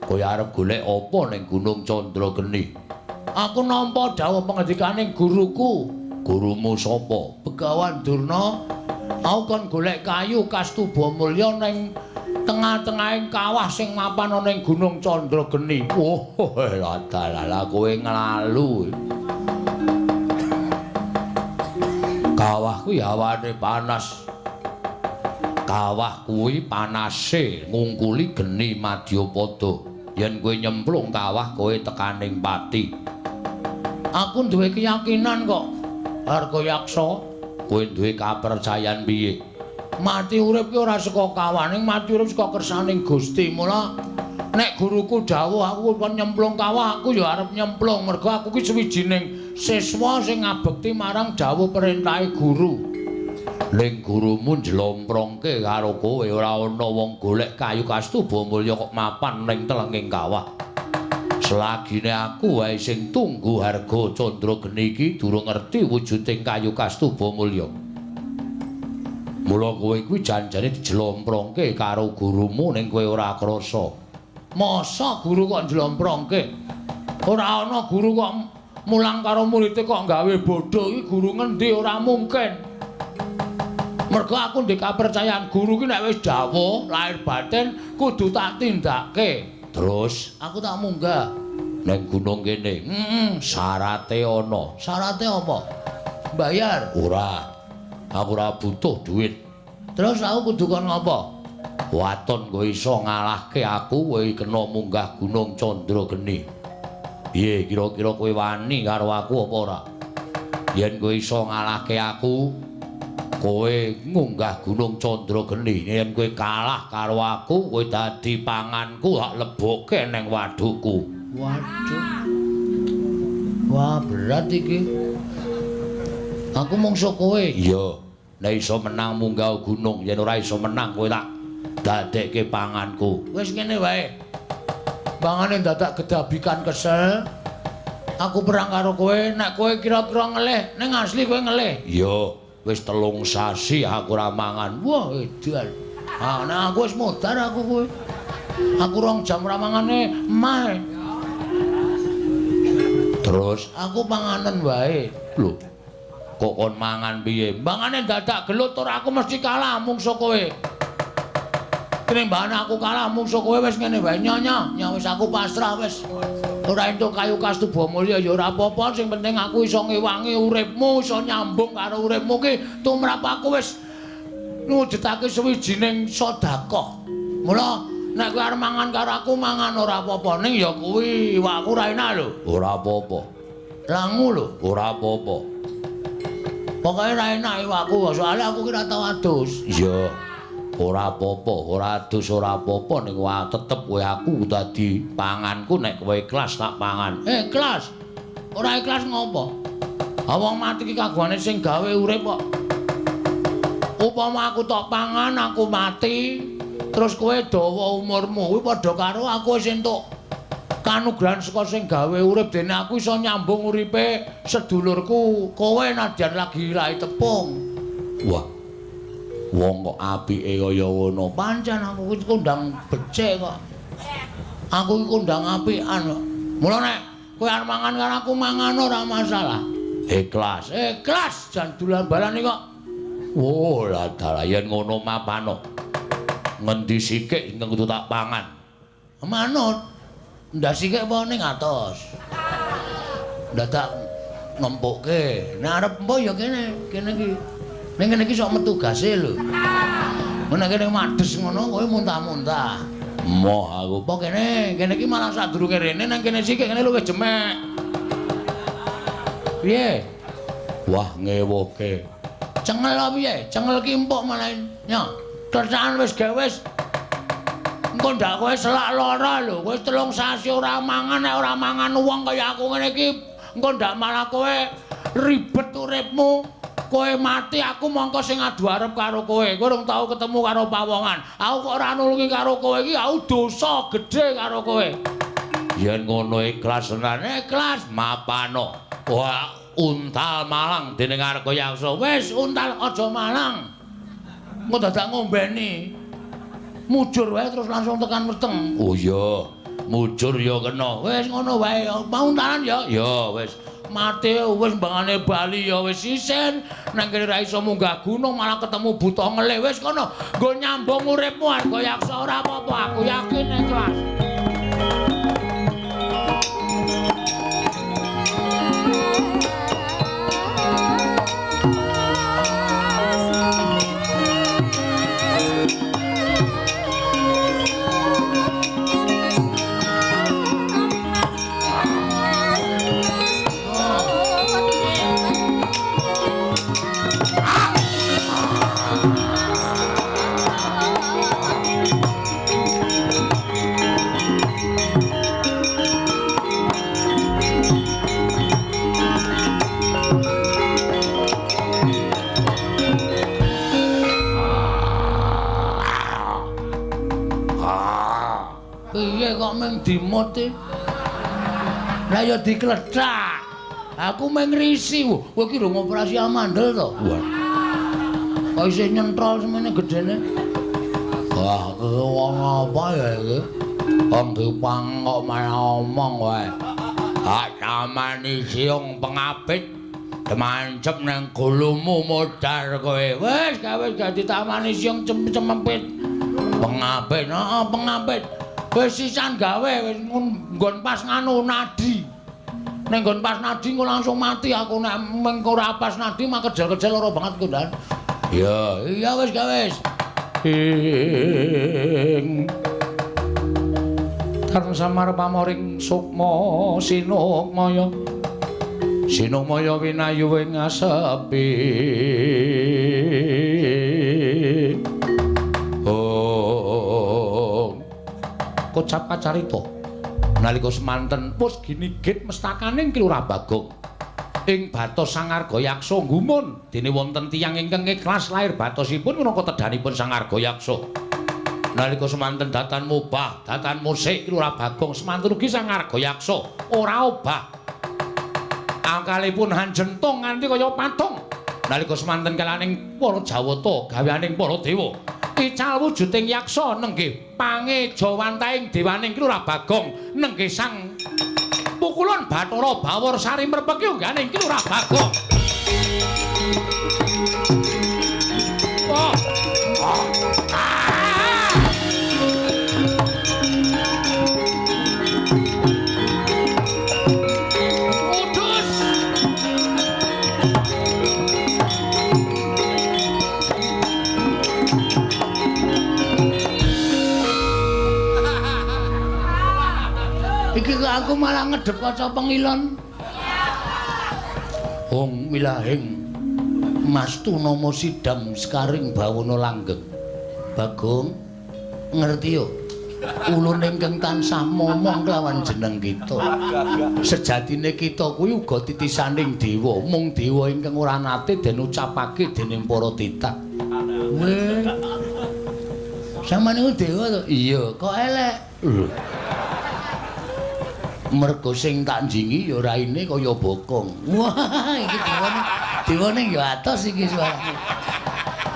Kowe arep golek apa ning Gunung Chandrageni? Aku nampa dawuh pengendikaning guruku. Gurumu sapa? Begawan Durna. Aku kon golek kayu Kastuba Mulya ning tengah-tengahing kawah sing mapan ana ing Gunung Chandrageni. Oh, ladalah kowe nglalu. Kawah kuwi hawane panas. Kawah kuwi panase ngungkuli geni madyapada. Yen kowe nyemplung kawah kowe tekaning pati. Aku duwe keyakinan kok, Hargayaksa. Kowe duwe kapercayan piye? Mati urip ki ora saka kawah, ning mati urip saka kersaning Gusti. Mula nek guruku dawuh aku kon nyemplung kawah, aku ya arep nyemplung mergo aku ki sawijining siswa sing ngabekti marang dawuh perintahe guru. Ning gurumu njlomprongke karo kowe ora ana wong golek kayu kastuba mulya kok mapan ning telenging kawah. Selagine aku wae sing tunggu harga Candra Geni iki durung ngerti wujuding kayu kastuba mulya. Mula kowe kuwi janjane dijlomprongke karo gurumu ning kowe ora krasa. Masa guru kok njlomprongke? Ora ana guru kok mulang karo muridé kok gawe bodho iki guru ngendi ora mungkin. Mergo aku ndek kapercayaan guru ki nek wis dawuh lahir batin kudu tak tindake. Terus aku tak munggah ning gunung kene. Heeh, syarate ana. Syarate apa? Bayar? Ora. Aku ora butuh duit. Terus aku kudu kon ngopo? Waton kowe iso ngalahke aku, kowe kena munggah Gunung Candra Geni. Piye kira-kira kowe wani karo aku apa ora? Yen kowe iso ngalahke aku, kowe ngunggah Gunung Candra Geni. Yen kowe kalah karo aku, kowe dadi panganku, tak lebokke ning wadukku. Waduh. Wah, berat iki. Aku mungsuh kowe. Iya. Nek iso menang munggah gunung, yen ora iso menang kowe tak dadekke panganku. Wis ngene wae. Pangane dadak gedabikan kesel. Aku perang karo kowe, nek kowe kira-kira ngelih, ning asli kowe ngelih. Iya. Wis 3 sasi aku ora mangan. Wah, edan. Ah, nek aku wis modar aku kowe. Aku 2 jam ora mangane emah. Terus aku panganen wae. Lho, kok kon mangan piye? Mangane dadak gelut ora aku mesti kalah mungsuh kowe. Tinimbane aku kalah mungsuh kowe wis ngene wae nyonya, nya wis aku pasrah wis. Ora entuk kayu kastuba mulya ya ora apa-apa, sing penting aku iso ngewangi uripmu, iso nyambung karo uripmu ki tumrap aku wis ngwujudake sawijining sedekah. Mula nek kowe arep mangan karo aku mangan ora apa-apa, ning ya kuwi iwakku ora enak lho. Ora apa-apa. Langu lho, ora apa-apa. Pokoke ora enak iwakku, soalnya aku ki ora tau adus. Iya. Ora apa-apa, ora adus ora apa-apa ning wae tetep kowe aku dadi panganku nek kowe ikhlas tak pangan. Ikhlas. Ora ikhlas ngopo? Ha wong mati ki kagungane sing gawe urip kok. Upama aku tok pangan aku mati, terus kowe dawa umurmu kuwi padha karo aku wis entuk kanugrahan saka sing gawe urip dene aku iso nyambung uripe sedulurku kowe nadyan lagi lahi tepung. Wah. Wong kok apike kaya ngono. Pancen aku iki kondang becik kok. Aku iki kondang apikan kok. Mula nek kowe arep mangan karo aku mangan ora masalah. Ikhlas. Ikhlas jan dolan balane kok. Wo, lah dalah yen ngono mapano. Ngendi sikik sing kudu tak pangan. Manut. Ndak sikik apa ning atos. Dadak ngempukke. Nek arep empo ya kene, kene iki. Ning kene iki sok metu gase lho. Nek kene mades ngono kowe muntah-muntah. Moh aku. Apa kene? Kene iki malah sadurunge rene nang kene sikik kene luwih jemek. Piye? Wah, ngewoke. Cengel apa piye? Cengel ki empuk malah. Nyo, kerjaan wis gawe wis. Engko ndak kowe selak lara lho. Kowe 3 sasi ora mangan, nek ora mangan wong kaya aku ngene iki, engko ndak malah kowe ribet uripmu. Kowe mati aku mongko sing adu arep karo kowe. Kowe urung tau ketemu karo pawongan. Aku kok ora nulungi karo kowe iki, aku dosa gedhe karo kowe. Yen ngono ikhlas tenan, ikhlas mapano. Wah, untal malang dening Argayaksa. Wis untal aja malang. Engko dadak ngombeni. Mujur wae terus langsung tekan weteng. Oh iya, mujur ya kena. Wis ngono wae, mau untalan ya? Ya wis. Mati wis mbangane bali ya wis isin. Nang kene ra iso munggah gunung malah ketemu buta ngelih. Wis kono nggo nyambung uripmu Argayaksa ora apa-apa, aku yakin ikhlas. meng dimut e. Lah ya diklethak. Aku meng risi. Kowe iki rung operasi amandel to? Wah. Kok isih nyentrol semene gedene. Wah, wong apa ya iki? Wong dipang kok malah omong wae. Hak tamani siung pengapit demancep nang gulumu modar kowe. Wis gawe dadi tamani siung cemempit. Pengapit, heeh pengapit. Wis sisan gawe wis nggon pas nganu nadi. Ning nggon pas nadi engko langsung mati aku nek meng ora pas nadi mah kejel-kejel lara banget ku ndan. Iya, iya wis gawe wis. Ing Tarung samar pamoring sukma sinukmaya. Sinukmaya winayu ing asepi. Oh. Kocap kacarita nalika semanten pus ginigit mestakaning Ki Lurah Bagong. Ing batos Sang Argayaksa gumun dene wonten tiyang ingkang ikhlas lair batosipun minangka tedhanipun Sang Argayaksa. Nalika semanten datan mubah, datan musik Ki Lurah Bagong semanten ugi Sang Argayaksa ora obah. Angkalipun hanjentung nganti kaya patung. Nalika semanten kalaning para Jawata gaweaning para dewa. Ical wujuding yaksa nenggih pangejawantahing dewaning Ki Lurah Bagong nenggih Sang Pukulun Bathara Bawor Sari mrepeki ungganing Ki Lurah Bagong. Oh. Oh. Ah. Kudus. Iki kok aku malah ngedep kaca pengilon. Hong wilahing mastu nama sidam sekaring bawana langgeng. Bagong ngerti yo. Ulun ingkang tansah momong kelawan jeneng kita. Sejatine kita kuwi uga titisaning dewa, mung dewa ingkang ora nate den ucapake dening para titah. Weh. Sampeyan niku dewa to? Iya, kok elek. Lho. Mergo sing tak njingi ya raine kaya bokong. Wah, iki dewane, dewane ya atos iki suarane.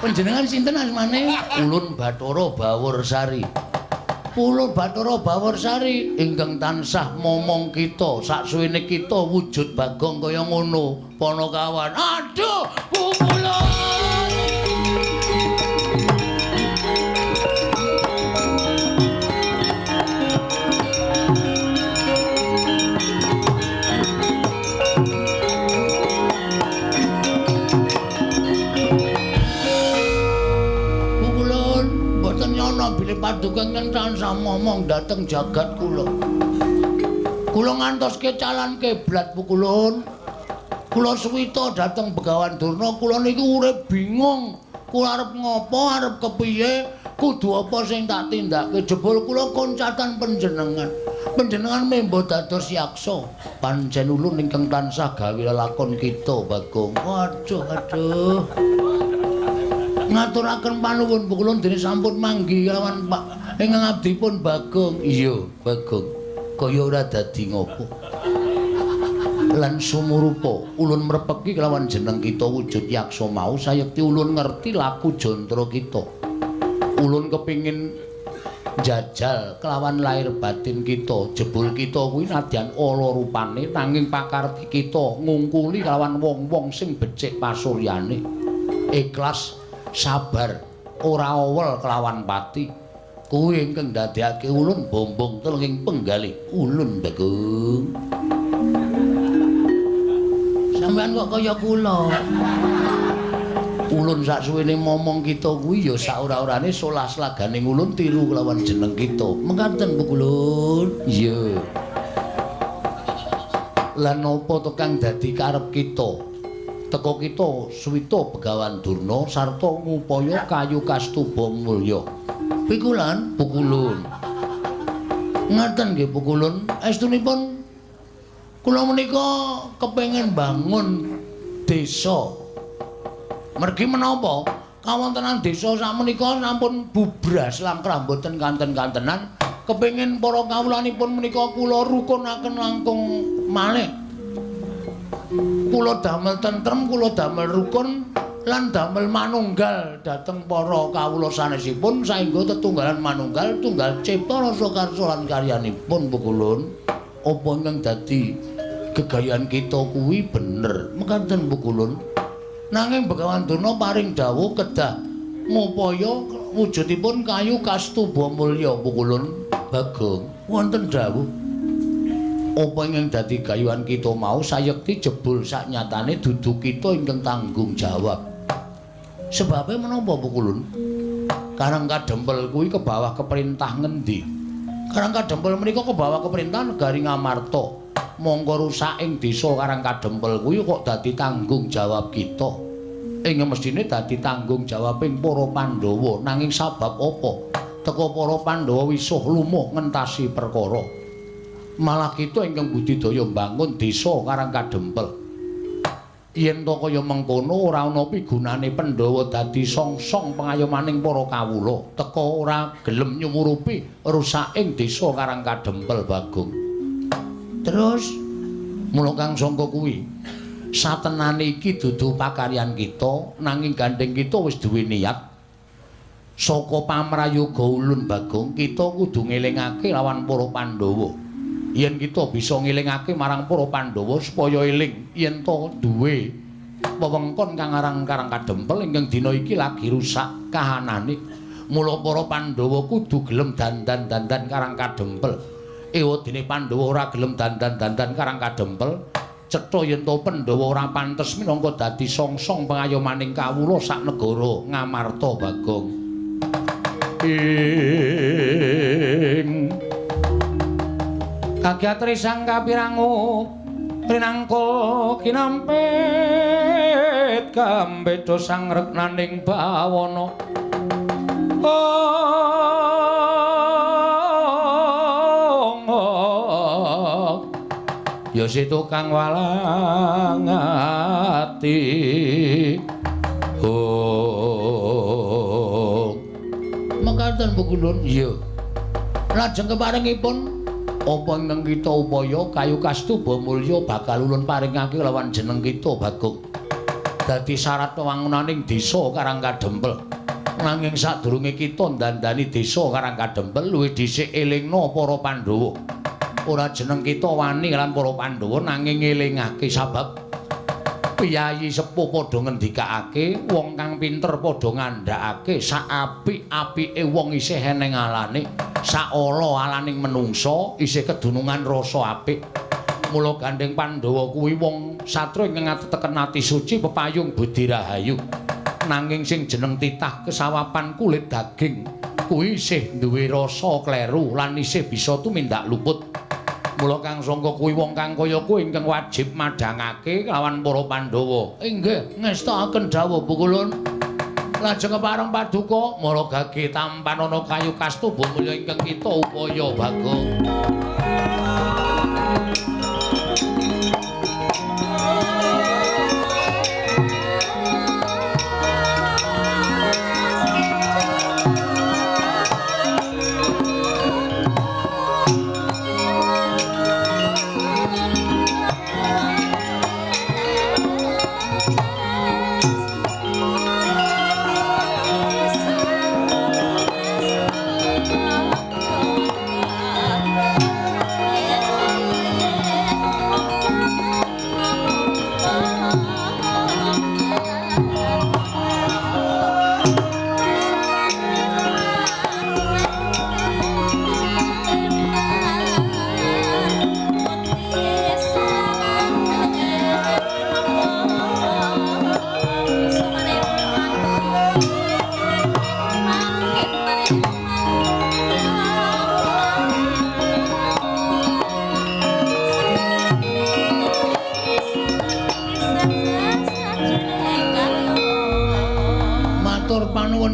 Panjenengan sinten asmane? Ulun Bathara Baworsari. Ulun Bathara Baworsari ingkang tansah momong kita, saksuwene kita wujud Bagong kaya ngono, Panakawan. Aduh, pukulun. Bilih paduka ingkang tansah momong dhateng jagat kula. Kula ngantoske calan kiblat pukulun. Kula suwita dhateng Begawan Durna, kula niki urip bingung. Kula arep ngopo, arep kepiye, kudu apa sing tak tindakake. Jebul kula koncatan panjenengan. Panjenengan membo dados yaksa. Pancen ulun ingkang tansah gawe lelakon kita, Bagong. Waduh, aduh. Ngaturaken panuwun pukulun dene sampun manggi kelawan Pak ingkang abdipun Bagong. Iya, Bagong. Kaya ora dadi ngopo. Lan sumurupa ulun mrepeki kelawan jeneng kita wujud yaksa mau sayekti ulun ngerti laku jantara kita. Ulun kepingin jajal kelawan lahir batin kita. Jebul kita kuwi nadyan ala rupane nanging pakarti kita ngungkuli kelawan wong-wong sing becik pasuryane. Ikhlas, sabar, ora owel kelawan pati. Kuwi ingkang ndadekake ulun bombong telenging penggalih ulun Bagong. Sampeyan kok kaya kula. Ulun saksuwene momong kita kuwi ya sak ora-orane solah slaganing ulun tiru kelawan jeneng kita. Mekaten pukulun. Iya. Lan napa to kang dadi karep kita? Teka kita suwita Begawan Durna sarta ngupaya kayu kastuba mulya. Pikulan pukulun. Ngaten nggih pukulun. Estunipun kula menika kepengin bangun desa. Mergi menapa kawontenan desa sakmenika sampun bubras langkrah mboten kanten-kantenan. Kepengin para kawulanipun menika kula rukunaken langkung malih. Kula damel tentrem, kula damel rukun lan damel manunggal dhateng para kawula sanesipun saengga tetunggalan manunggal tunggal cipta rasa karsa lan karyanipun Pukulun. Apa ingkang dadi gegayan kita kuwi bener mekaten Pukulun. Nanging Begawan Durna paring dawuh kedah ngupaya wujudipun kayu kastuba mulya Pukulun. Bagong wonten dawuh apa ingkang dadi gayuhan kita mau sayekti jebul saknyatane dudu kita ingkang tanggung jawab. Sebabe menapa Pukulun? Karang Kadempel kuwi kebawah keperintah ngendi? Karang Kadempel menika kebawah keperintah negari Ngamarta. Mongko rusak ing desa Karang Kadempel kuwi kok dadi tanggung jawab kita. Ing mestine dadi tanggung jawabing para Pandhawa. Nanging sabab apa? Teka para Pandhawa wisuh lumuh ngentasi perkara. Malah kita ingkang budidaya mbangun desa Karang Kadempel. Yen to kaya mengkono ora ana pigunane Pandhawa dadi songsong pengayomaning para kawula. Teka ora gelem nyumurupi rusaking desa Karang Kadempel Bagong. Terus mula kang sangka kuwi satenane iki dudu pakaryan kita, nanging gandeng kita wis duwe niat. Saka pamrayoga ulun Bagong, kita kudu ngelingake lawan para Pandhawa. Yen kita bisa ngelingake marang para Pandhawa supaya eling yen to duwe wewengkon kang aran Karang Kadempel ingkang dina iki lagi rusak kahanane. Mula para Pandhawa kudu gelem dandan-dandan Karang Kadempel. Ewadene Pandhawa ora gelem dandan-dandan Karang Kadempel, cetha yen to Pandhawa ora pantes minangka dadi songsong pengayomaning kawula sak negara Ngamarta Bagong. Ing kagyatri sang kapirangu prinangka kinampit kambeda sang reknaning bawana. Ya si tukang walang ati. Mekaten Pukulun. Iya. Lajeng keparengipun apa ingkang kita upaya kayu kastuba mulya bakal ulun paringake lawan jeneng kita Bagong. Dadi syarat wangunaning desa Karang Kadempel. Nanging sadurunge kita ndandani desa Karang Kadempel luwih dhisik elingna para Pandhawa. Ora jeneng kita wani lan para Pandhawa nanging ngelingake sabab piyayi sepuh padha ngendikake, wong kang pinter padha ngandhakake sak apik-apike wong isih eneng alane, sak ala alaning menungsa isih kedunungan rasa apik. Mula gandeng Pandhawa kuwi wong satria ingkang ateteken ati suci pepayung budi rahayu. Nanging sing jeneng titah kesawapan kulit daging kuwi isih duwe rasa kleru lan isih bisa tumindak luput. Mula kang sangka kuwi wong kang kaya kuwi ingkang wajib madhangake lawan para Pandhawa. Inggih, ngestakaken dawuh Pukulun. Lajeng kepareng paduka mara gage tampanana kayu kastuba mulya ingkang kita upaya Bagong.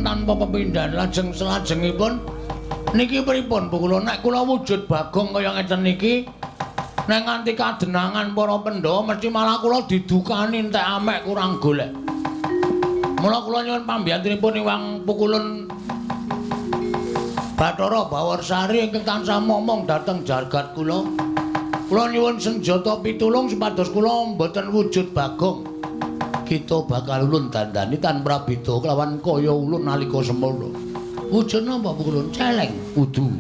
Tanpa pepindhan lajeng selajengipun niki pripun Bu kula nek kula wujud Bagong kaya ngeten niki nek nganti kadenangan para Pandhawa mesti malah kula didukani entek amek kurang golek. Mula kula nyuwun pambiyantunipun Iwang Pukulun Bathara Bawarsari ingkang tansah momong dhateng jagat kula. Kula nyuwun senjata pitulung supados kula mboten wujud Bagong. Kita bakal ulun dandani tan prabeda kelawan kaya ulun nalika semana. Wujud napa ulun? Celeng kudu.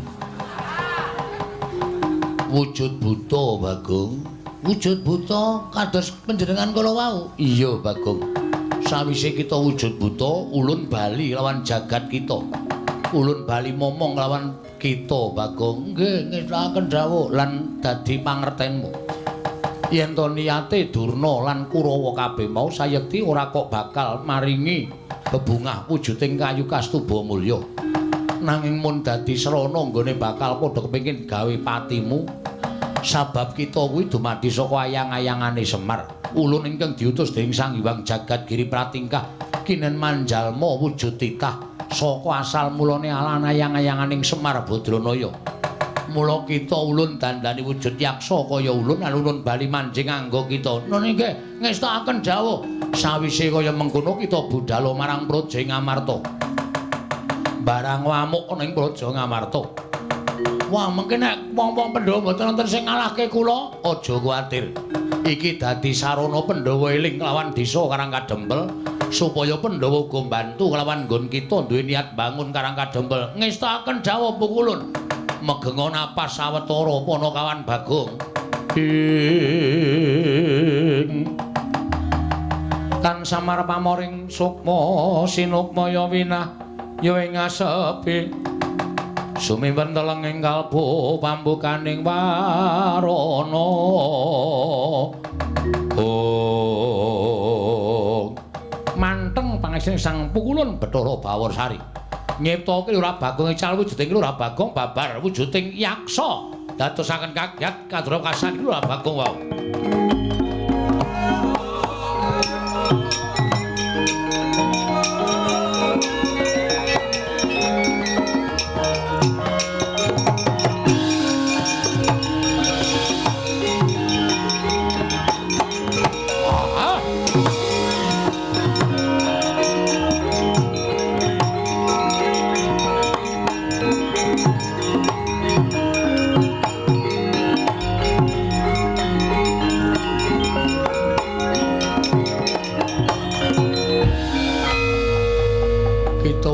Wujud buta Bagong. Wujud buta kados panjenengan kala wau. Iya Bagong. Sawise kita wujud buta, ulun bali lawan jagat kita. Ulun bali momong lawan kita Bagong. Nggih, ngestakaken dawuh lan dadi pangertenmu. Yen to niyate Durna lan Kurawa kabeh mau sayekti ora kok bakal maringi bebungah wujuding kayu kastuba mulya. Nanging mun dadi srana nggone bakal padha kepengin gawe patimu. Sabab kita kuwi dumadi saka ayang-ayangane Semar. Ulun ingkang diutus dening Sang Hyang Jagat Giri Pratingkah kinen manjalma wujud titah saka asal mulane alan ayang-ayanganing Semar Badranaya. Mula kita ulun dandani wujud yaksa kaya ulun lan ulun bali manjing anggo kita. Nun inggih ngestakaken dawuh. Sawise kaya mengkono kita budhal marang Praja Ngamarta. Barang ngamuk ana ing Praja Ngamarta. Wah, mengke nek wong-wong Pandhawa mboten wonten sing ngalahke kula, aja kuwatir. Iki dadi sarana Pandhawa eling kelawan desa Karang Kadempel supaya Pandhawa uga mbantu kelawan nggon kita duwe niat bangun Karang Kadempel. Ngestakaken dawuh pukulun. Megenga napas sawetara Panakawan Bagong. Ing tan samar pamoring sukma sinukmaya winah ya ing asepi sumiwen teleng ing kalbu pambukaning warana. Oh, manteng pangesting Sang Pukulun Bathara Bawarsari. Nyiptake Lurah Bagong ical wujuding Lurah Bagong babar wujuding yaksa dadosaken kagyat kadra kasan Lurah Bagong wau.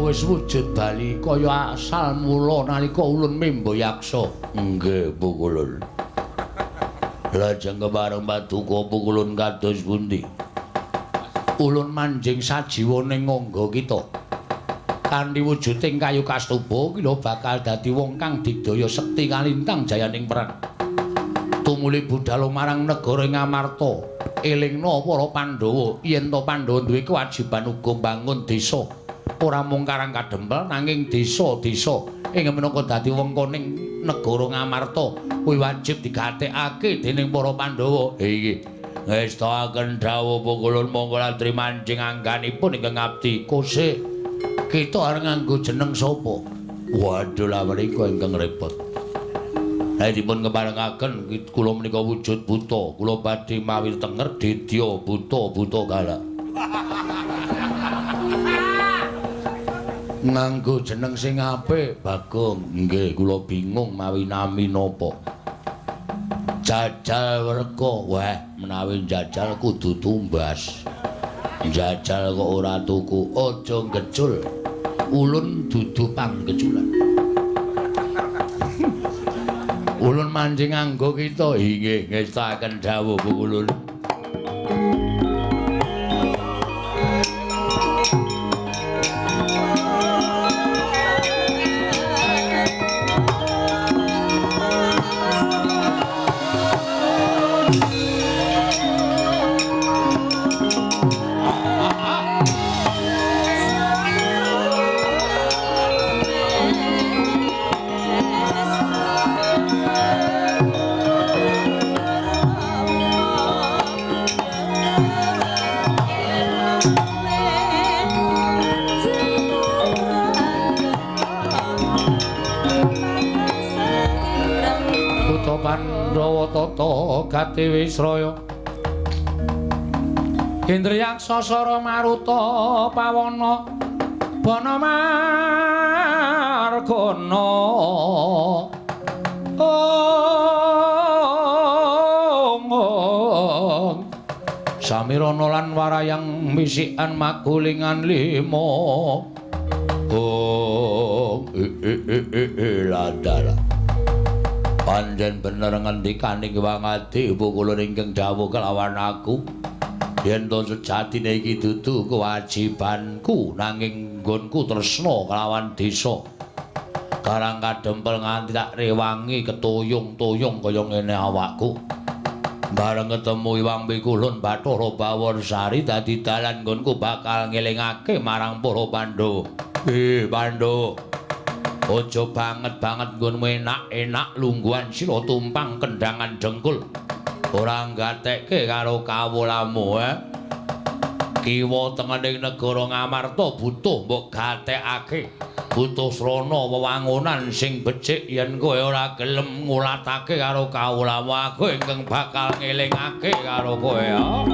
Wis wujud bali kaya asal mula nalika ulun membo yaksa. Nggih, Pukulun. Lajeng kepareng paduka Pukulun kados pundi? Ulun manjing sajiwa ning ngangga kita. Kanthi wujuding kayu kastuba ki lho bakal dadi wong kang digdaya sekti kalintang jayaning perang. Tumuli budhal marang negara Ngamarta, elingna para Pandhawa yen to Pandhawa duwe kewajiban uga mbangun desa. Ora mung Karang Kadempel nanging desa-desa ing minangka dadi wengkoning negara Ngamarta kuwi wajib digatekake dening para Pandhawa. Iki ngestakaken dawuh Pukulun monggo latri manjing angganipun ingkang ngabdi. Kose kita arep nganggo jeneng sapa? Waduh lha menika ingkang repot. Lah dipun keparengaken kula menika wujud buta, kula badhe mawi tenger dedya buta-buta galak. Nganggo jeneng sing apik Bagong. Nggih, kula bingung mawi nami napa. Jajal werka. Wah, menawi jajal kudu tumbas. Jajal kok ora tuku, aja ngecul. Ulun dudu panggeculan. Ulun manjing anggo kita. Inggih, ngestakaken dawuh Pukulun. Pandhawa tata gati wisraya Indriyaksa sara maruta pawana Bana Margana. Ong Samirana lan warayang misikan magulingan lima. Ong ladala. Pancen bener ngendikane Wangadi ibu kula ingkang dawuh kelawan aku. Yen to sejatine iki dudu kewajibanku nanging nggonku tresna kelawan desa. Karang kadempel nganti tak rewangi ketuyung-tuyung kaya ngene awakku. Bareng ketemu Iwang Pikulun Bathara Baworsari dadi dalan nggonku bakal ngelingake marang para Pandhawa. Pandhawa. Aja banget-banget nggonmu enak-enak lungguhan sira tumpang kendangan dengkul. Ora nggatekke karo kawulamu, Kiwa tengening negara Ngamarta butuh mbok gatekake. Butuh srana wewangunan sing becik yen kowe ora gelem ngulatake karo kawulamu aku ingkang bakal ngelingake karo kowe ya.